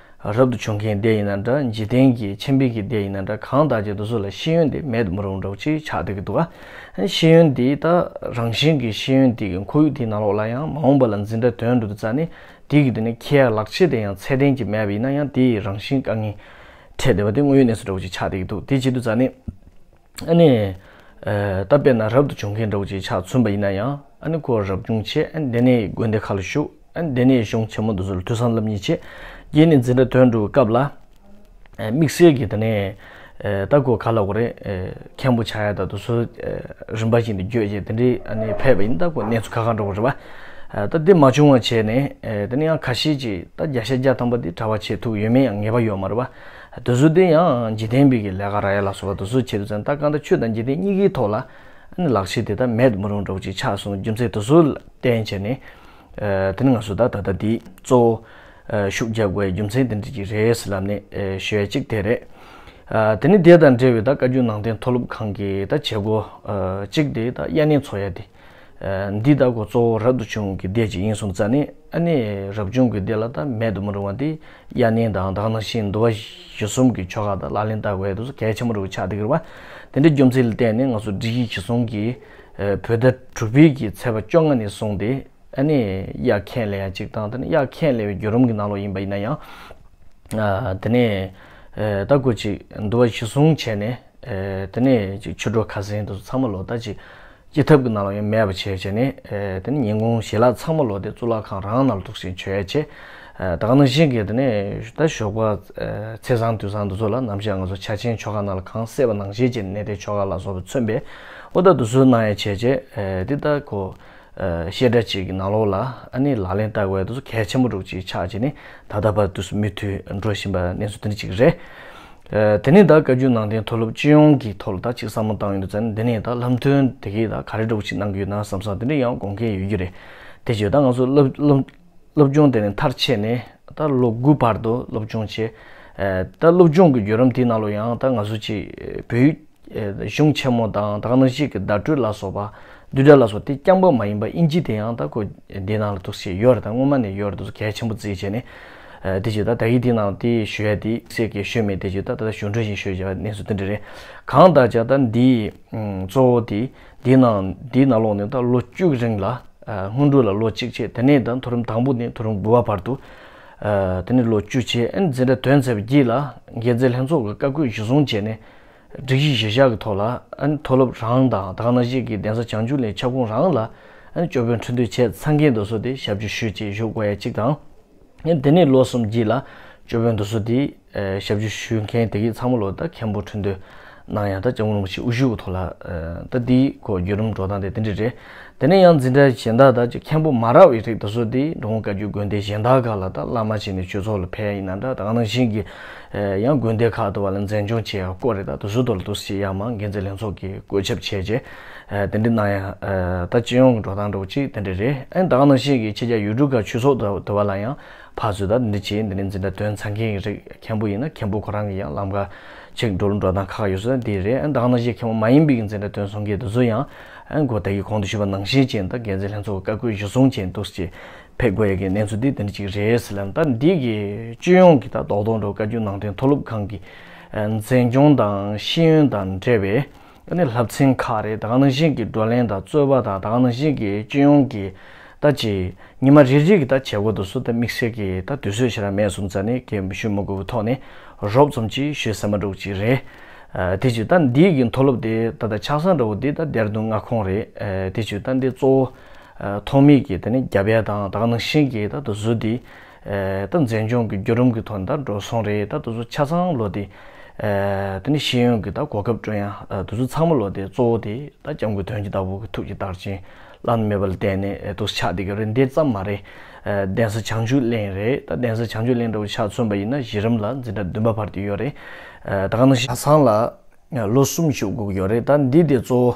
རབ་ཏུ་བྱུང་མཁན་དེ་ཡིན་ན་འདྲ། འཇིག་རྟེན་གྱི་ཁྱིམ་པའི་གི་དེ་ཡིན་ན་འདྲ། གང་ལྟར་ཀྱང་དེ་ཚོ་ལ་ཤེས་ཡོན་དེ་མེད་དུ་མི་རུང་འདྲ་བོ་ཅིག་ཆགས་བསྡད་ཀྱི་འདུག་ག་ཤེས་ཡོན་དེ་ད་རང་བཞིན་གྱི་ཤེས་ཡོན་དེ་གི་ཁོར་ཡུག་དེའི་ནང་ལོགས་ལ་ཡང་མ་འོངས་པ་ལ་འཛིན་གྲྭ་ཐོན་འགྲོ་དུས་ཙ་ནས་དེ་གི་དེ་ནས་ཁྱེད་ལག་ཁྱེར་དེ་ཡང་ཚད་ལྡན་གྱི་མེད་པ་ཡིན་ན་ཡང་དེ་ཡི་རང་བཞིན་དཀའ་ངལ་འཕྲད་བསྡད་པ་དེ་དངོས་ཡོད་གནས་ཚུལ་འདྲ་བོ་ཅིག་ཆགས་བསྡད་ཀྱི་འདུག་དེ་བྱེད་དུས་ཙ་ནས། ཨ་ནི། ཨ་ད་དཔེར་ན་རབ་ཏུ་བྱུང་མཁན་འདྲ་བོ་ཅིག་ཆགས་ཚུན་པ་ཡིན་ན་ཡང་ཨ་ནི་ཁོ་རབ་བྱུང་བྱས། ཨ་ནི་དེ་ནས་དགོན་སྡེ་ཁག་ལ་ཞུགས། ཨ་ནི་དེ་ནས་གཞུང་ཆེན་མོ་འདི་ཚོ་ལ་ཐོས་བསམ་སློབ་གཉེར་བྱས། རྗེས་ནས་འཛིན་གྲྭ་ཐོན་འགྲོ་བའི་སྐབས་ལ། དམིགས་བསལ་གྱི་དེ་ནས་ད་ཁོ་ག་ལ་གོ་རེད། མཁན་པོ་ཆགས་ཡ་ད་དུ་སུ་རིམ་པ་བཞིན་དུ་བརྗོད་ཅེས་དེ་འདྲའི་ཨ་ནི་ཕེབས་པ་ཡིན། ད་ཁོ་གནས་ཚུལ་ཁ་ཁ་འགྲོ་གི་རེད་པ། ད་འདི་མ་བྱུང་བ་བྱས་ནས་དེ་ནས་ཡང་ཁ་ཤས་ཀྱིས་ད་བརྒྱ་ཆ་བརྒྱ་ཐམ་པ་འདི་གྲྭ་པ་བྱེད་ཐུབ་ཡོད་མེད་ཡང་ངེས་པ་ཡོད་མ་རེད་པ། དུ་སུ་དེ་ཡང་འཇིག་རྟེན་པའི་གི་ལས་ཀ་རག་ཡ་ལ་སོགས་པ་དུ་སུ་བྱེད་དུ་ཚན་ད་གང་ལྟར་ཆོས་དང་འཇིག་རྟེན་གཉིས་ཀའི་ཐོག་ལ་ཨ་ནི་ལག་ཤེས་དེ་ད་མེད་མི་རུང་འགྲོ་ཅིག་ཆགས་སོང་རྒྱུ་མཚན་དུ་སུ་བརྟེན་བྱས་ནས། དེ་ནི་ང་ཚོ་ད་ད་ལྟ་འདི་གཙོ་བོ་ཤུགས་རྒྱབ་དགོས་རྒྱུ་མཚན་དེ་འདྲ་ཅིག་རེད་ཟེར་ལབ་ནས་ཞུ་ཡ་གཅིག་དེ་རེད། དེ་ནི་དེ་དང་འབྲེལ་བའི་ད་བཀའ་བརྒྱུད་ནང་བསྟན་མཐོ་སློབ་ཁང་གི་ད་བྱེད་སྒོ་གཅིག་དེ་ད་དབྱར་གནས་འཚོགས་ཡ་དེ། འདི་ད་གོ་གཙོ་བོ་རབ་ཏུ་བྱུང་གི་སྡེ་ཅིག་ཡིན་སོང་ཙང་ནི་ཨ་ནི་རབ་བྱུང་གི་སྡེ་ལ་ད་མེད་དུ་མི་རུང་བ་འདི་དབྱར་གནས་དང་ད་ག་ནང་བཞིན་འདུལ་བ་གཞི་གསུམ་གྱི་ཆོ་ག་དང་ལག་ལེན་བསྟར་དགོས་ཡ་དེ་ཚོ་གལ་ཆེན་པོ་རུ་ཆགས་བསྡད་ཀྱི་རེད་བ། དེ་འདྲའི་རྒྱུ་མཚན་ལ་བརྟེན་ནས་ང་ཚོ་སྒྲིག་གཞི་གཞི་བཟུང་གི་བོད་ཟླ་དྲུག་པའི་གི་ཚེས་པ་བཅོ་ལྔ་ནས་བཟུང་སྟེ་ཨ་ནི་དབྱར་ཁས་ལེན་ཡ་གཅིག་དང་དེ་ནས་དབྱར་ཁས་ལེན་པའི་བརྒྱུད་རིམ་གྱི་ནང་ལོགས་ཡིན་པ་ཡིན་ན་ཡང་། དེ་ནས་ད་སྐུ་ཅིག་འདུལ་བ་གཞི་བཟུང་བྱས་ནས་དེ་ནས་ཅིག་ཆོས་གྲོགས་ཁ་སེང་དེ་ཚོ་ཚང་མ་ལོ་ད་ཅིག་སྤྱི་ཐབ་ཀྱི་ནང་ལོགས་ཡང་མེད་པ་བྱས་བྱས་ནས་དེ་ནས་ཉིན་གུང་ཞལ་ལག་ཚང་མ་ལོ་དེ་གཙུག་ལག་ཁང་རང་ནང་ལ་ཐུག་ཞིང་མཆོད་ཡ་བྱས། ད་ག་ནང་བཞིན་གྱི་དེ་ནས་ད་ཞོགས་པ་ཚེས་བཟང་དུས་བཟང་དེ་ཚོ་ལ་ནམ་ཞག་ང་ཚོ་ཆ་ཆེན་ཆོ་ག་ནང་ལ་གང་གསལ་བ་ནང་བཞིན་བྱས་ནས་གནས་བརྟན་ཆོ་ག་ལ་སོགས་པ་མཚོན་པས་ཨོ་ད་དུ་སུ་གནང་ཡ་བྱས་བྱས་འདི་ད་ཁོ། བཤད་གྲྭ་གཅིག་གི་ནང་ལོགས་ལ་ཨ་ནི་ལག་ལེན་བསྟར་དགོས་དུས་གལ་ཆེན་པོ་རུ་ཅིག་ཆགས་བྱས་ནས་ད་ལྟ་བར་དུ་མུ་མཐུད་འགྲོ་བཞིན་པ་གནས་ཚུལ་དེ་འདྲ་ཅིག་རེད། དེ་ནས་ད་བཀའ་བརྒྱུད་ནང་བསྟན་མཐོ་སློབ་སྤྱི་ཡོངས་ཀྱི་ཐོག་ལ་ད་ཅིག་བསམ་བློ་བཏང་ཡོང་དུས་ཙང་འདི་ནས་ད་ལམ་སྟོན་དེ་གས་ད་ག་རེ་འདྲ་བོ་ཅིག་གནང་གི་ཡོད་ན་བསམ་བསམ་དེ་འདྲ་ཡང་དགོངས་འགལ་ཡོད་རྒྱུ་རེད། དེ་བྱས་ད་ང་ཚོ་སློབ་སློབ་སློབ་སྦྱོང་དེ་ནས་མཐར་ཕྱིན་ནས་ད་ལོ་དགུ་བར་དུ་སློབ་སྦྱོང་བྱས། ད་སློབ་སྦྱོང་གི་བརྒྱུད་རིམ་དེའི་ནང་ལོ་ཡང་ད་ང་ཚོ་ཅིག་བོད་ཡིག་གཞུང་ཆེན་མོ་དང་ད་ག་ནང་བཞིན་གྱི་བརྡ་སྤྲོད་ལ་སོགས་པ་བསྡུས་གྲྭ་ལ་སོགས་དེ་རྐྱང་པ་མ་ཡིན་པ་ཨིན་ཇི་དེ་ཡང་ད་ཁོ་འདི་ནང་ལ་འདུག་སེ་ཡོད་རེད། ད་སྔོན་མ་ནས་ཡོད་རེད་འདུག་གལ་ཆེན་པོ་བརྩིས་བྱས་ནས་དེ་བྱས་ད་ད་གི་དེ་ནང་དེ་ཞུ་ཡ་དེ་སེ་གའི་ཞུ་མེད་དེ་བྱས་ད་ད་ཞུ་འདྲ་ཞིག་ཞུ་བྱས་པ་གནས་ཚུལ་དེ་འདྲ་རེད། གང་ལྟར་ཀྱང་ད་འདི་གཙོ་བོ་དེ་འདི་ནང་འདི་ནང་ལོགས་ནས་ད་ལོ་བཅུ་གི་རིང་ལ་སྔོན་འགྲོ་ལ་ལོ་གཅིག་བྱས་དེ་ནས་ད་མཐོ་རིམ་དང་པོ་ནས་མཐོ་རིམ་དགུ་པ་བར་དུ་དེ་ནས་ལོ་བཅུ་བྱས་ཨ་ནི་འཛིན་གྲྭ་དོན་ཚར་བའི་རྗེས་ལ་འགན་འཛིན་ལྷན་ཚོགས་ཀྱི་བཀའ་བཀོད་གཞི་བཟུང་བྱས་ནས། སྒྲིག་གཞི་གཞི་བཞག་གི་ཐོག་ལ་ཨ་ནི་མཐོ་སློབ་རང་དང་ད་ག་ནང་བཞིན་གྱི་གདན་ས་བྱང་ཆུབ་གླིང་ཁྱབ་ཁོངས་རང་ལ་ཨ་ནི་ཅོ་པོན་ཁྲི་འདོན་བྱས་ཚར་མཁན་དེ་ཚོ་དེ་ཞབས་ཕྱི་ཞུས་བྱས་བཞུགས་དགོས་ཡ་གཅིག་དང་། ཨ་ནི་དེ་ནས་ལོ་གསུམ་རྗེས་ལ་ཅོ་པོན་དེ་ཚོ་དེ་ཞབས་ཕྱི་ཞུ་མཁན་དེ་གས་ཚང་མ་ལོ་ད་མཁན་པོ་ཁྲི་འདོན་གནང་ཡ་ད་སྐྱབས་མགོན་རིན་པོ་ཆེ་དབུ་བཞུགས་ཀྱི་ཐོག་ལ་ད་དེའི་སྐོར་བརྒྱུད་རིམ་འགྲོ་སྟངས་དེ་དེ་འདྲ་རེད། དེ་ནས་ཡང་འཛིན་གྲྭ་གཞན་དག་དང་ཅིག་མཁན་པོ་མ་རག་པའི་རིགས་དེ་ཚོ་དེ་འགྲོ་མགོན་བཀའ་བརྒྱུད་དགོན་སྡེ་གཞན་དག་ཁག་ལ་ད་བླ་མ་བྱས་ནས་ཆོས་ཚོགས་ལ་ཕེབས་ཡ་ཡིན་ན་འདྲ་ད་ག་ནང་བཞིན་གྱི་ཡང་དགོན་སྡེ་ཁག་ཏུ་བ་ལ་འཛིན་སྐྱོང་བྱེད་ཡ་སྐོར་རེད། ད་དེ་ཚོ་དོར་དུ་ཞིག་ཡ་མ་འགན་འཛིན་ལྷན་ཚོགས་ཀྱིས་བཀོད་ཁྱབ་བྱས་རྗེས་དེ་འདྲ་གནང་ཡ་ད་སྤྱི་ཡོངས་ཀྱི་འགྲོ་སྟངས་འདྲ་བོ་ཅིག་དེ་འདྲ་རེད། ཨ་ནི་ད་ག་ནང་བཞིན་གྱི་ཕྱི་རྒྱལ་ཡུལ་གྲུ་ཁག་ཆོས་ཚོགས་དུ་དུ་བ་ལ་ཡང་ཕར་ཚུར་ད་འདི་བྱས་འདི་ནས་འཛིན་གྲྭ་དོན་ཚར་མཁན་གྱི་རིགས་མཁན་པོ་ཡིན་ན་མཁན་པོ་ཁོ་རང་གི་ཡང་ལམ་ཁ་ཅིག་འགྲོ་ལུགས་འགྲོ་སྟངས་ཁག་ཡོད་ས་འདི་རེད། ཨ་ནི་ད་ག་ནང་བཞིན་མཁན་པོ་མ་ཡིན་པའི་གི་འཛིན་གྲྭ་དོན་སོང་མཁན་དེ་ཚོ་ཡང་ཨ་ནི་གོ་ད་གི་གོང་དུ་ཞུས་པ་ནང་བཞིན་ཅན་ད་འགན་འཛིན་ལྷན་ཚོགས་ཀྱི་བཀའ་བཀོད་གཞི་བཟུང་ཅན་འདུག་ཅེས་ཕེབས་དགོས་ཡ་གི་གནས་ཚུལ་འདི་དེ་འདྲ་ཅིག་རེད་ཟེར་ལབ། ད་འདི་གི་སྤྱི་ཡོངས་ཀྱི་ད་རྡོག་རྡོག་འགྲོ་བཀའ་བརྒྱུད་ནང་བསྟན་མཐོ་སློབ་ཁང་གི་འཛིན་སྐྱོང་དང་ཤེས་ཡོན་དང་འབྲེལ་བའི་ཨ་ནི་བསླབ་ཚན་ཁག་རེད། ད་ག་ནང་བཞིན་གྱི་བགྲོ་གླེང་དང་རྩོད་པ་དང་ད་ག་ནང་བཞིན་གྱི་སྤྱི་ཡོངས་ཀྱི་ད་ཅི་ཉི་མ་རེ་རེ་གི་ད་བྱེད་སྒོ་དེ་ཚོ་ད་དམིགས་བསལ་གྱི་ད་དུས་ཚོད་ཞེ་དྲག་མེད་སོང་ཙང་ནས་གལ་ཞུ་མི་དགོས་པའི་ཐོག་ནས་རོབ་ཙམ་ཅིག་ཞུས་ཟིན་པ་འདྲ་བོ་ཅིག་རེད། དེ་བྱས་ད་འདི་གི་མཐོ་སློབ་དེ་ད་ལྟ་ཆ་ཚང་འདྲ་བོ་འདི་ད་ལྡན་རྡུང་མངའ་ཁོངས་རེད། དེ་བྱས་ད་འདི་གཙོ་བོ་ཐོག་མའི་གི་དེ་ནས་རྒྱབ་ཡ་དང་ད་ག་ནང་བཞིན་གྱི་ད་དུ་ཟུར་འདི་ད་འཛིན་སྐྱོང་གི་བརྒྱུད་རིམ་གྱི་ཐོག་ནས་ད་འགྲོ་སོང་རེད། ད་དུ་ཟུར་ཆ་ཚང་ལོ་དེ་དེ་ནས་ཤེས་ཡོན་གྱི་ད་གོ་སྐབས་སྤྲོད་ཡ་དུ་ཟུར་ཚང་མ་ལོ་དེ་གཙོ་བོ་དེ་ད་སྐྱབས་མགོན་དོན་གྱི་བདག་པོ་གི་ཐུགས་ཀྱི་དར་ཅན་བླ་ན་མེད་པ་ལ་བརྟེན་ནས་འདུག་ཆགས་བསྡད་ཀྱི་རེད། འདི་ཙམ་མ་རེད། གདན་ས་བྱང་ཆུབ་གླིང་རེད། ད་གདན་ས་བྱང་ཆུབ་གླིང་འདྲ་བོ་ཆ་མཚོན་པ་ཡིན་ན་གཞི་རིམ་ལ་འཛིན་གྲྭ་བདུན་པ་བར་དུ་ཡོད་རེད། ད་ག་ནང་བཞིན་ཆ་ཚང་ལ་ལོ་གསུམ་བཞུགས་དགོས་ཀྱི་ཡོད་རེད། ད་འདི་དེ་གཙོ་བོ་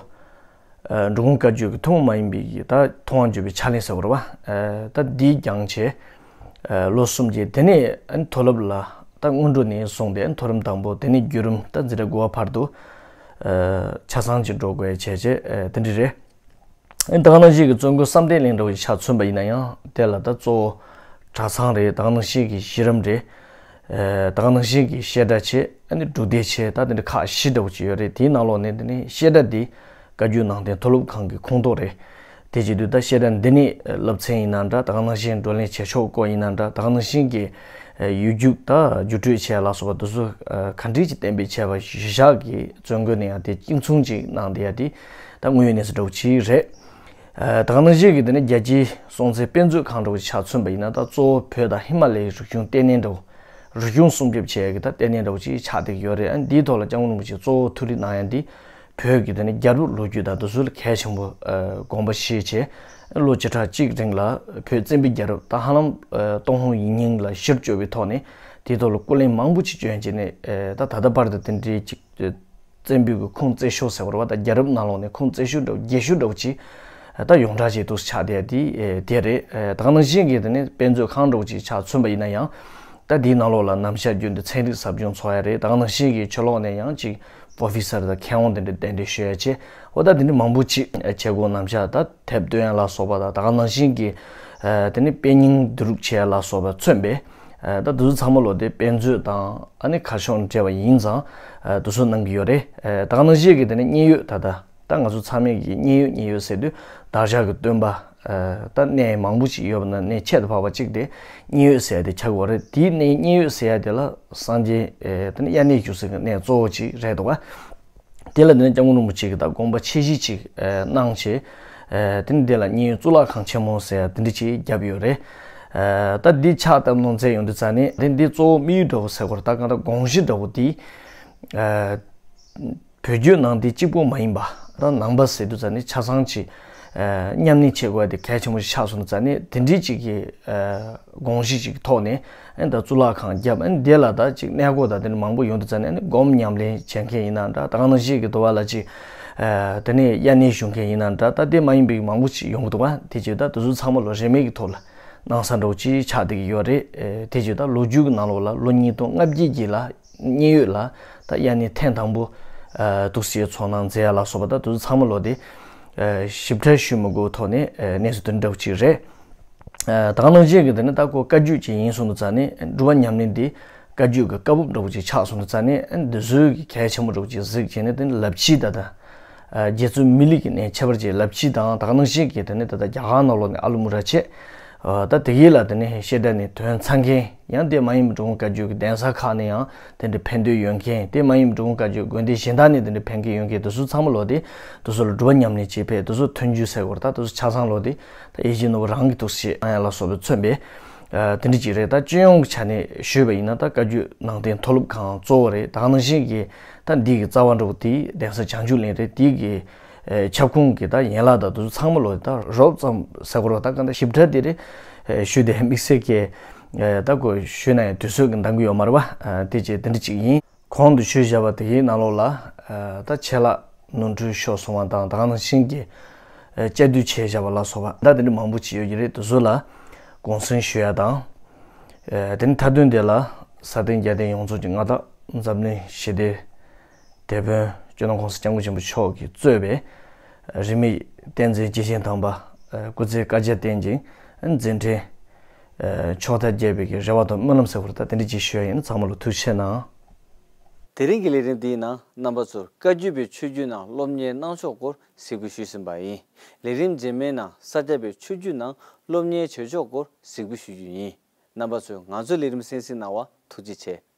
འགྲོ་མགོན་བཀའ་བརྒྱུད་ཀྱི་ཐུན་མོང་མ་ཡིན་པའི་ད་ཐུབ་དབང་བརྒྱུད་པའི་ཕྱག་ལེན་ཟེར་བ་རེད་བ། ད་འདི་སྦྱངས་བྱས་ལོ་གསུམ་རྗེས་དེ་ནས་མཐོ་སློབ་ལ་ད་སྔོན་འགྲོ་ནས་བཟུང་སྟེ་མཐོ་རིམ་དང་པོ་དེ་ནས་བརྒྱུད་རིམ་ད་འཛིན་གྲྭ་དགུ་པ་བར་དུ་ཆ་ཚང་ཅིག་འགྲོ་དགོས་བྱས་བྱས་དེ་འདྲ་རེད། ད་ག་ནང་བཞིན་གྱི་བཙུན་དགོན་བསམ་གཏན་གླིང་འདྲ་བོ་ཞིག་ཆ་མཚོན་པ་ཡིན་ན་ཡང་དེ་ལ་ད་གཙོ་བོ་གྲྭ་ཚང་རེད། ད་ག་ནང་བཞིན་གྱི་གཞི་རིམ་རེད། ད་ག་ནང་བཞིན་གྱི་བཤད་གྲྭ་བྱས་ཨ་ནི་སྒྲུབ་སྡེ་བྱས་ད་དེ་འདྲ་ཁག་བཞི་འདྲ་བོ་ཅིག་ཡོད་རེད། དེའི་ནང་ལོགས་ནས་དེ་ནི་བཤད་གྲྭ་འདི་བཀའ་བརྒྱུད་ནང་བསྟན་མཐོ་སློབ་ཁང་གི་ཁོངས་གཏོགས་རེད། དེ་བྱེད་དུས་ད་བཤད་གྲྭ་འདི་ནི་བསླབ་ཚན་ཡིན་ན་འདྲ་ད་ག་ནང་བཞིན་བགྲོ་གླེང་བྱེད་ཕྱོགས་སྐོར་ཡིན་ན་འདྲ་ད་ག་ནང་བཞིན་གྱི་ཡིག་རྒྱུགས་ད་བརྒྱུད་སྤྲོད་བྱས་ལ་སོགས་པ་དེ་ཚོ་ག་འདྲ་ཅིག་གཏན་འབེབས་བྱས་པ་གཞི་བཞག་གི་བཙུན་དགོན་ནས་ཡང་དེ་གཅིག་མཚུངས་ཅིག་གནང་བསྡད་ཡ་དེ་ད་དངོས་ཡོད་གནས་ཚུལ་འདྲ་བོ་ཅིག་རེད། ད་ག་ནང་བཞིན་གྱི་དེ་ནི་རྒྱལ་སྤྱིའི་སྲོང་བཙན་དཔེ་མཛོད་ཁང་འདྲ་བོ་ཆ་མཚོན་པ་ཡིན་ན་ད་གཙོ་བོ་བོད་དང་ཧི་མ་ལ་ཡའི་རིག་གཞུང་ལྟེ་གནས་འདྲ་བོ་ རིག་གཞུང་སྲུང་སྐྱོབ་བྱེད་ཡ་གི་ད་ལྟེ་གནས་འདྲ་བོ་ཅིག་ཆགས་བསྡད་ཀྱི་ཡོད་རེད། ཨ་ནི་འདིའི་ཐོག་ལ་སྐྱབས་མགོན་རིན་པོ་ཆེས་གཙོ་བོ་ཐུགས་རེ་གནང་ཡ་འདི་བོད་ཀྱི་དེ་ནི་རྒྱལ་རབས་ལོ་རྒྱུས་དང་དེ་ཚོ་ལ་གལ་ཆེན་པོ་ཨ་དགོངས་པ་བཞེས་བྱས། ལོ་བཅུ་ཕྲག་གཅིག་རིང་ལ་བོད་བཙན་པོའི་རྒྱལ་རབས་ད་ཧ་ལམ་ཨ་ཏུན་ཧོང་ཡིག་རྙིང་ལ་གཞིར་བཅོལ་བའི་ཐོག་ནས་དེའི་ཐོག་ལ་སྐུ་ལས་མང་པོ་ཅིག་བསྐྱོན་བྱས་ནས་ཨ་ད་ད་ལྟ་བར་དུ་དེ་འདྲའི་ཅིག་བཙན་པོའི་གི་ཁུངས་བཙན་ཤོས་ཟེར་བ་རེད་བ། ད་རྒྱལ་རབས་ནང་ལོགས་ནས་ཁུངས་བཙན་ཤོས་འདྲ་བོ་རྒྱས་ཤོས་འདྲ་བོ་ཅིག་ད་ཡོངས་གྲགས་ཅིག་ཏུ་ཆགས་བསྡད་དེ་དེ་རེད། ད་ག་ནང་བཞིན་གྱི་དེ་ནས་དཔེ་མཛོད་ཁང་འདྲ་བོ་ཅིག་ཆ་མཚོན་པ་ཡིན་ན་ཡང་། ད་དེའི་ནང་ལོགས་ལ་ནམ་ཞག་རྒྱུན་དུ་ཚན་རིག་ཟབ་སྦྱོང་ཚོགས་ཡ་རེད། ད་ག་ནང་བཞིན་གྱི་ཕྱི་ལོགས་ནས་ཡང་ཅིག་པོ་ཕི་སར་དང་མཁས་དབང་དེ་འདྲ་གདན་འདྲེན་ཞུ་ཡ་བྱས། འོ་ད་དེ་འདྲ་མང་པོ་ཅིག་བྱེད་སྒོ་ནམ་ཞག་ད་དེབ་སྟོན་ཡ་ལ་སོགས་པ་དང་། ད་ག་ནང་བཞིན་གྱི་དེ་ནས་དཔེ་རྙིང་བསྡུ་རུབ་བྱེད་ཡ་ལ་སོགས་པ་མཚོན་པའི་ད་དེ་ཚོ་ཚང་མ་ལོ་དེ་དཔེ་མཛོད་དང་ཨ་ནི་ཁ་ཕྱོགས་འབྲེལ་བ་ཡིན་ཙང་དེ་ཚོ་གནང་གི་ཡོད་རེད། ད་ག་ནང་བཞིན་གྱི་དེ་ནས་མཉན་ཡོད་ད་ལྟ། ད་ང་ཚོ་ཚང་མས་ཀྱི་མཉན་ཡོད་མཉན་ཡོད་ཟེར་དུས་བདག་ཅག་གི་སྟོན་པ་ད་གནས་མང་པོ་ཞིག་ཡོད་པ་ན་གནས་ཁྱད་དུ་འཕགས་པ་གཅིག་དེ་མཉན་ཡོད་ཟེར་ཡ་དེ་ཆགས་ཀྱི་ཡོད་རེད། དེའི་གནས་མཉན་ཡོད་ཟེར་ཡ་དེ་ལ་སངས་རྒྱས་དེ་ནི་དབྱར་གནས་བཞུགས་ས་གི་གནས་གཙོ་བོ་གཅིག་རེད་འདུག་ག་དེ་ལ་དེ་ནི་སྐྱབས་མགོན་རིན་པོ་ཆེ་གིས་ད་དགོངས་པ་ཆེ་བཞེས་ཅིག་གནང་བྱས། དེ་ནི་དེ་ལ་མཉན་ཡོད་གཙུག་ལག་ཁང་ཆེན་མོ་ཟེར་ཡ་དེ་འདྲ་ཅིག་བརྒྱབ་ཡོད་རེད། ད་འདི་ཕྱག་བཏབ་གནང་མཛད་ཡོང་དུས་ཙ་ནས་དེ་འདི་གཙོ་བོ་དམིགས་ཡུལ་འདྲ་བོ་ཟེར་དགོས་རེད། ད་གང་ལྟར་དགོངས་གཞི་འདྲ་བོ་དེ། བོད་བརྒྱུད་ནང་བསྟན་གཅིག་པོ་མ་ཡིན་པ། ད་ནང་པ་ཟེར་དུས་ཙ་ནས་ཆ་ཚང་ཅིག་མཉམ་གནས་བྱེད་དགོས་དེ་གལ་ཆེན་པོ་ཞིག་ཆགས་སོང་དུས་ཙ་ནས་དེ་འདྲའི་ཅིག་གི་དགོངས་གཞི་ཅིག་ཐོག་ནས་ཨ་ནི་ད་གཙུག་ལག་ཁང་བརྒྱབ། ཨ་ནི་དེ་ལ་ད་ཅིག་གནས་སྐོར་དང་དེ་འདྲ་མང་པོ་ཡོང་དུས་ཙ་ནས་ཨ་ནི་སྒོམ་ཉམས་ལེན་བྱེད་མཁན་ཡིན་ན་འདྲ། ད་ག་ནང་བཞིན་གྱི་དུ་བ་ལ་ཅིག་དེ་ནས་དབྱར་གནས་བཞུགས་མཁན་ཡིན་ན་འདྲ། ད་དེ་མ་ཡིན་པའི་མང་པོ་ཅིག་ཡོང་གི་འདུག་ག་དེ་ཅིག་ད་དེ་ཚོ་ཚང་མ་ལོ་རིན་མེད་ཀྱི་ཐོག་ལ་གནང་ས་འདྲ་བོ་ཅིག་ཆགས་བསྡད་ཀྱི་ཡོད་རེད། དེ་ཅིག་ད་ལོ་རྒྱུས་ཀྱི་ནང་ལོགས་ལ་ལོ་ཉིས་སྟོང་ལྔ་བརྒྱད་ཀྱི་ལ། མཉན་ཡོད་ལ་ད་དབྱར་གནས་ཐེངས་དང་པོ་འདུག་སེ་ཚོགས་གནང་མཛད་ཡ་ལ་སོགས་པ་ད་དེ་ཚོ་ཚང་མ་ལོ་དེ་ཞིབ་ཕྲ་ཞུ་མི་དགོས་ཐོག་ནས་གནས་ཚུལ་དེ་འདྲ་བོ་ཅིག་རེད། ད་ག་ནང་བཞིན་གྱི་དེ་ནི་ད་ཁོ་བཀའ་བརྒྱུད་ཅིག་ཡིན་སོང་དུས་ཙ་ནས་སྒྲུབ་པ་ཉམས་ལེན་འདི་བཀའ་བརྒྱུད་ཀྱི་བཀའ་སྤོབས་འདྲ་བོ་ཅིག་ཆགས་སོང་དུས་ཙ་ནས་འདི་ཚོའི་གི་གལ་ཆེན་པོ་འདྲ་བོ་ཅིག་གཟིགས་བྱས་ནས་དེ་ནི་ལབ་ཕྱིས་ད་ལྟ་རྗེ་བཙུན་མི་ལ་གི་ནས་ཁྱད་པར་ཅན་ལབ་ཕྱིས་དང་། ད་ག་ནང་བཞིན་གྱི་དེ་ནི་ད་ལྟ་རྒྱ་གར་ནང་ལོགས་ནས་ཨ་ལུ་མུ་ར་ཆེ། ད་དེ་གའི་ལ་དེ་ནི་བཤད་གྲྭ་ནས་ཐོན་ཚར་མཁན། ཡང་དེ་མ་ཡིན་པའི་འགྲོ་མགོན་བཀའ་བརྒྱུད་ཀྱི་གདན་ས་ཁག་ནས་ཡང་དེ་འདྲའི་ཕེབས་འདོད་ཡོད་མཁན། དེ་མ་ཡིན་པའི་འགྲོ་མགོན་བཀའ་བརྒྱུད་དགོན་སྡེ་གཞན་དག་ནས་དེ་འདྲའི་ཕེབས་མཁན་ཡོད་མཁན་དེ་ཚོ་ཚང་མ་ལོ་དེ་དེ་ཚོ་ལ་སྒྲུབ་པ་ཉམས་ལེན་བྱེད་ཕེབས། དེ་ཚོ་མཐུན་འཇུག་ཟེར་དགོས་རེད། ད་དེ་ཚོ་ཆ་ཚང་ལོ་དེ་ད་ཡིད་བཞིན་ནོར་བུ་རང་གི་འདུག་སེ་ཨ་ཡ་ལ་སོགས་པའི་མཚོན་པའི་དེ་འདྲ་ཅིག་རེད། ད་སྤྱི་ཡོངས་ཀྱི་ཆ་ནས་ཞུས་པ་ཡིན་ན་ད་བཀའ་བརྒྱུད་ནང་བསྟན་མཐོ་སློབ་ཁང་གཙོ་བོ་རེད། ད་ག་ནང་བཞིན་གྱི་ད་འདི་གི་རྩ་བ་འདྲ་བོ་དེ་གདན་ས་བྱང་ཆུབ་གླིང་རེད། དེ་གི་ཨེ་ཁྱབ་ཁོངས་ཀྱི་ད་ཡན་ལག་དང་དེ་ཚོ་ཚང་མ་ལོ་ད་རོབ་ཙམ་ཟེར་དགོས་རེད། ད་ག་འདྲ་ཞིབ་ཕྲ་དེ་རེད། ཨེ་ཞུས་དེ་དམིགས་བསལ་གྱི་ཨེ་ད་གོ་ཞུས་ན་ཡང་དུས་ཚོད་ཀྱི་འདང་གི་ཡོད་མ་རེད་བ། ཨེ་དེ་བྱས་དེ་འདྲ་ཅིག་ཡིན། གོང་དུ་ཞུས་བཞག་པ་དེ་གའི་ནང་ལོགས་ལ་ཨེ་ད་ཆད་ལྷག་ནོར་འཁྲུལ་ཤོར་སོང་བ་དང་། ད་ག་ནང་བཞིན་གྱི་ཨེ་བཅའ་སྡོད་བྱས་བཞག་པ་ལ་སོགས་པ་ད་དེ་འདྲ་མང་པོ་ཅིག་ཡོད་ཀྱི་རེད། དེ་ཚོ་ལ་དགོངས་སེལ་ཞུ་ཡ་དང་། ཨེ་དེ་ནི་མཐའ་དོན་དེ་ལ་ས་སྟེང་རྒྱལ་བསྟན་ཡོངས་རྫོགས་ཀྱི་མངའ་བདག་འཛམ་གླིང་ཞི་བདེའི་དེད་དཔོན་སྤྱི་ནོར་༸གོང་ས་༸སྐྱབས་མགོན་ཆེན་པོ་མཆོག་གིས་གཙོས་པའི་རིས་མེད་བསྟན་འཛིན་རྗེ་ཞིང་དམ་པ་སྐུ་ཚེ་བསྐལ་བརྒྱར་བརྟན་ཅིང་མཛད་འཕྲིན་ཕྱོགས་མཐར་རྒྱས་པའི་གི་རེ་བ་དང་སྨོན་ལམ་ཟེར་བ་ད་དེ་འདྲ་ཅིག་ཞུ་ཡ་ཡིན། ཚང་མ་ལ་ཐུགས་རྗེ་ཆེ་གནང་། དེ་རིང་གི་ལས་རིམ་འདིའི་ནང་རྣམ་པ་ཚོར་བཀའ་བརྒྱུད་པའི་ཆོས་བརྒྱུད་ནང་སློབ་གཉེར་གནང་ཕྱོགས་སྐོར་གཟིགས་འབུལ་ཞུས་ཟིན་པ་ཡིན། ལས་རིམ་རྗེས་མའི་ནང་ས་སྐྱ་པའི་ཆོས་བརྒྱུད་ནང་སློབ་གཉེར་བྱེད་ཕྱོགས་སྐོར་གཟིགས་འབུལ་ཞུ་རྒྱུ་ཡིན། རྣམ་པ་ཚོས་ང་ཚོའི་ལས་རིམ་གསན་གཟིགས་གནང་བར་ཐུགས་རྗེ་ཆེ།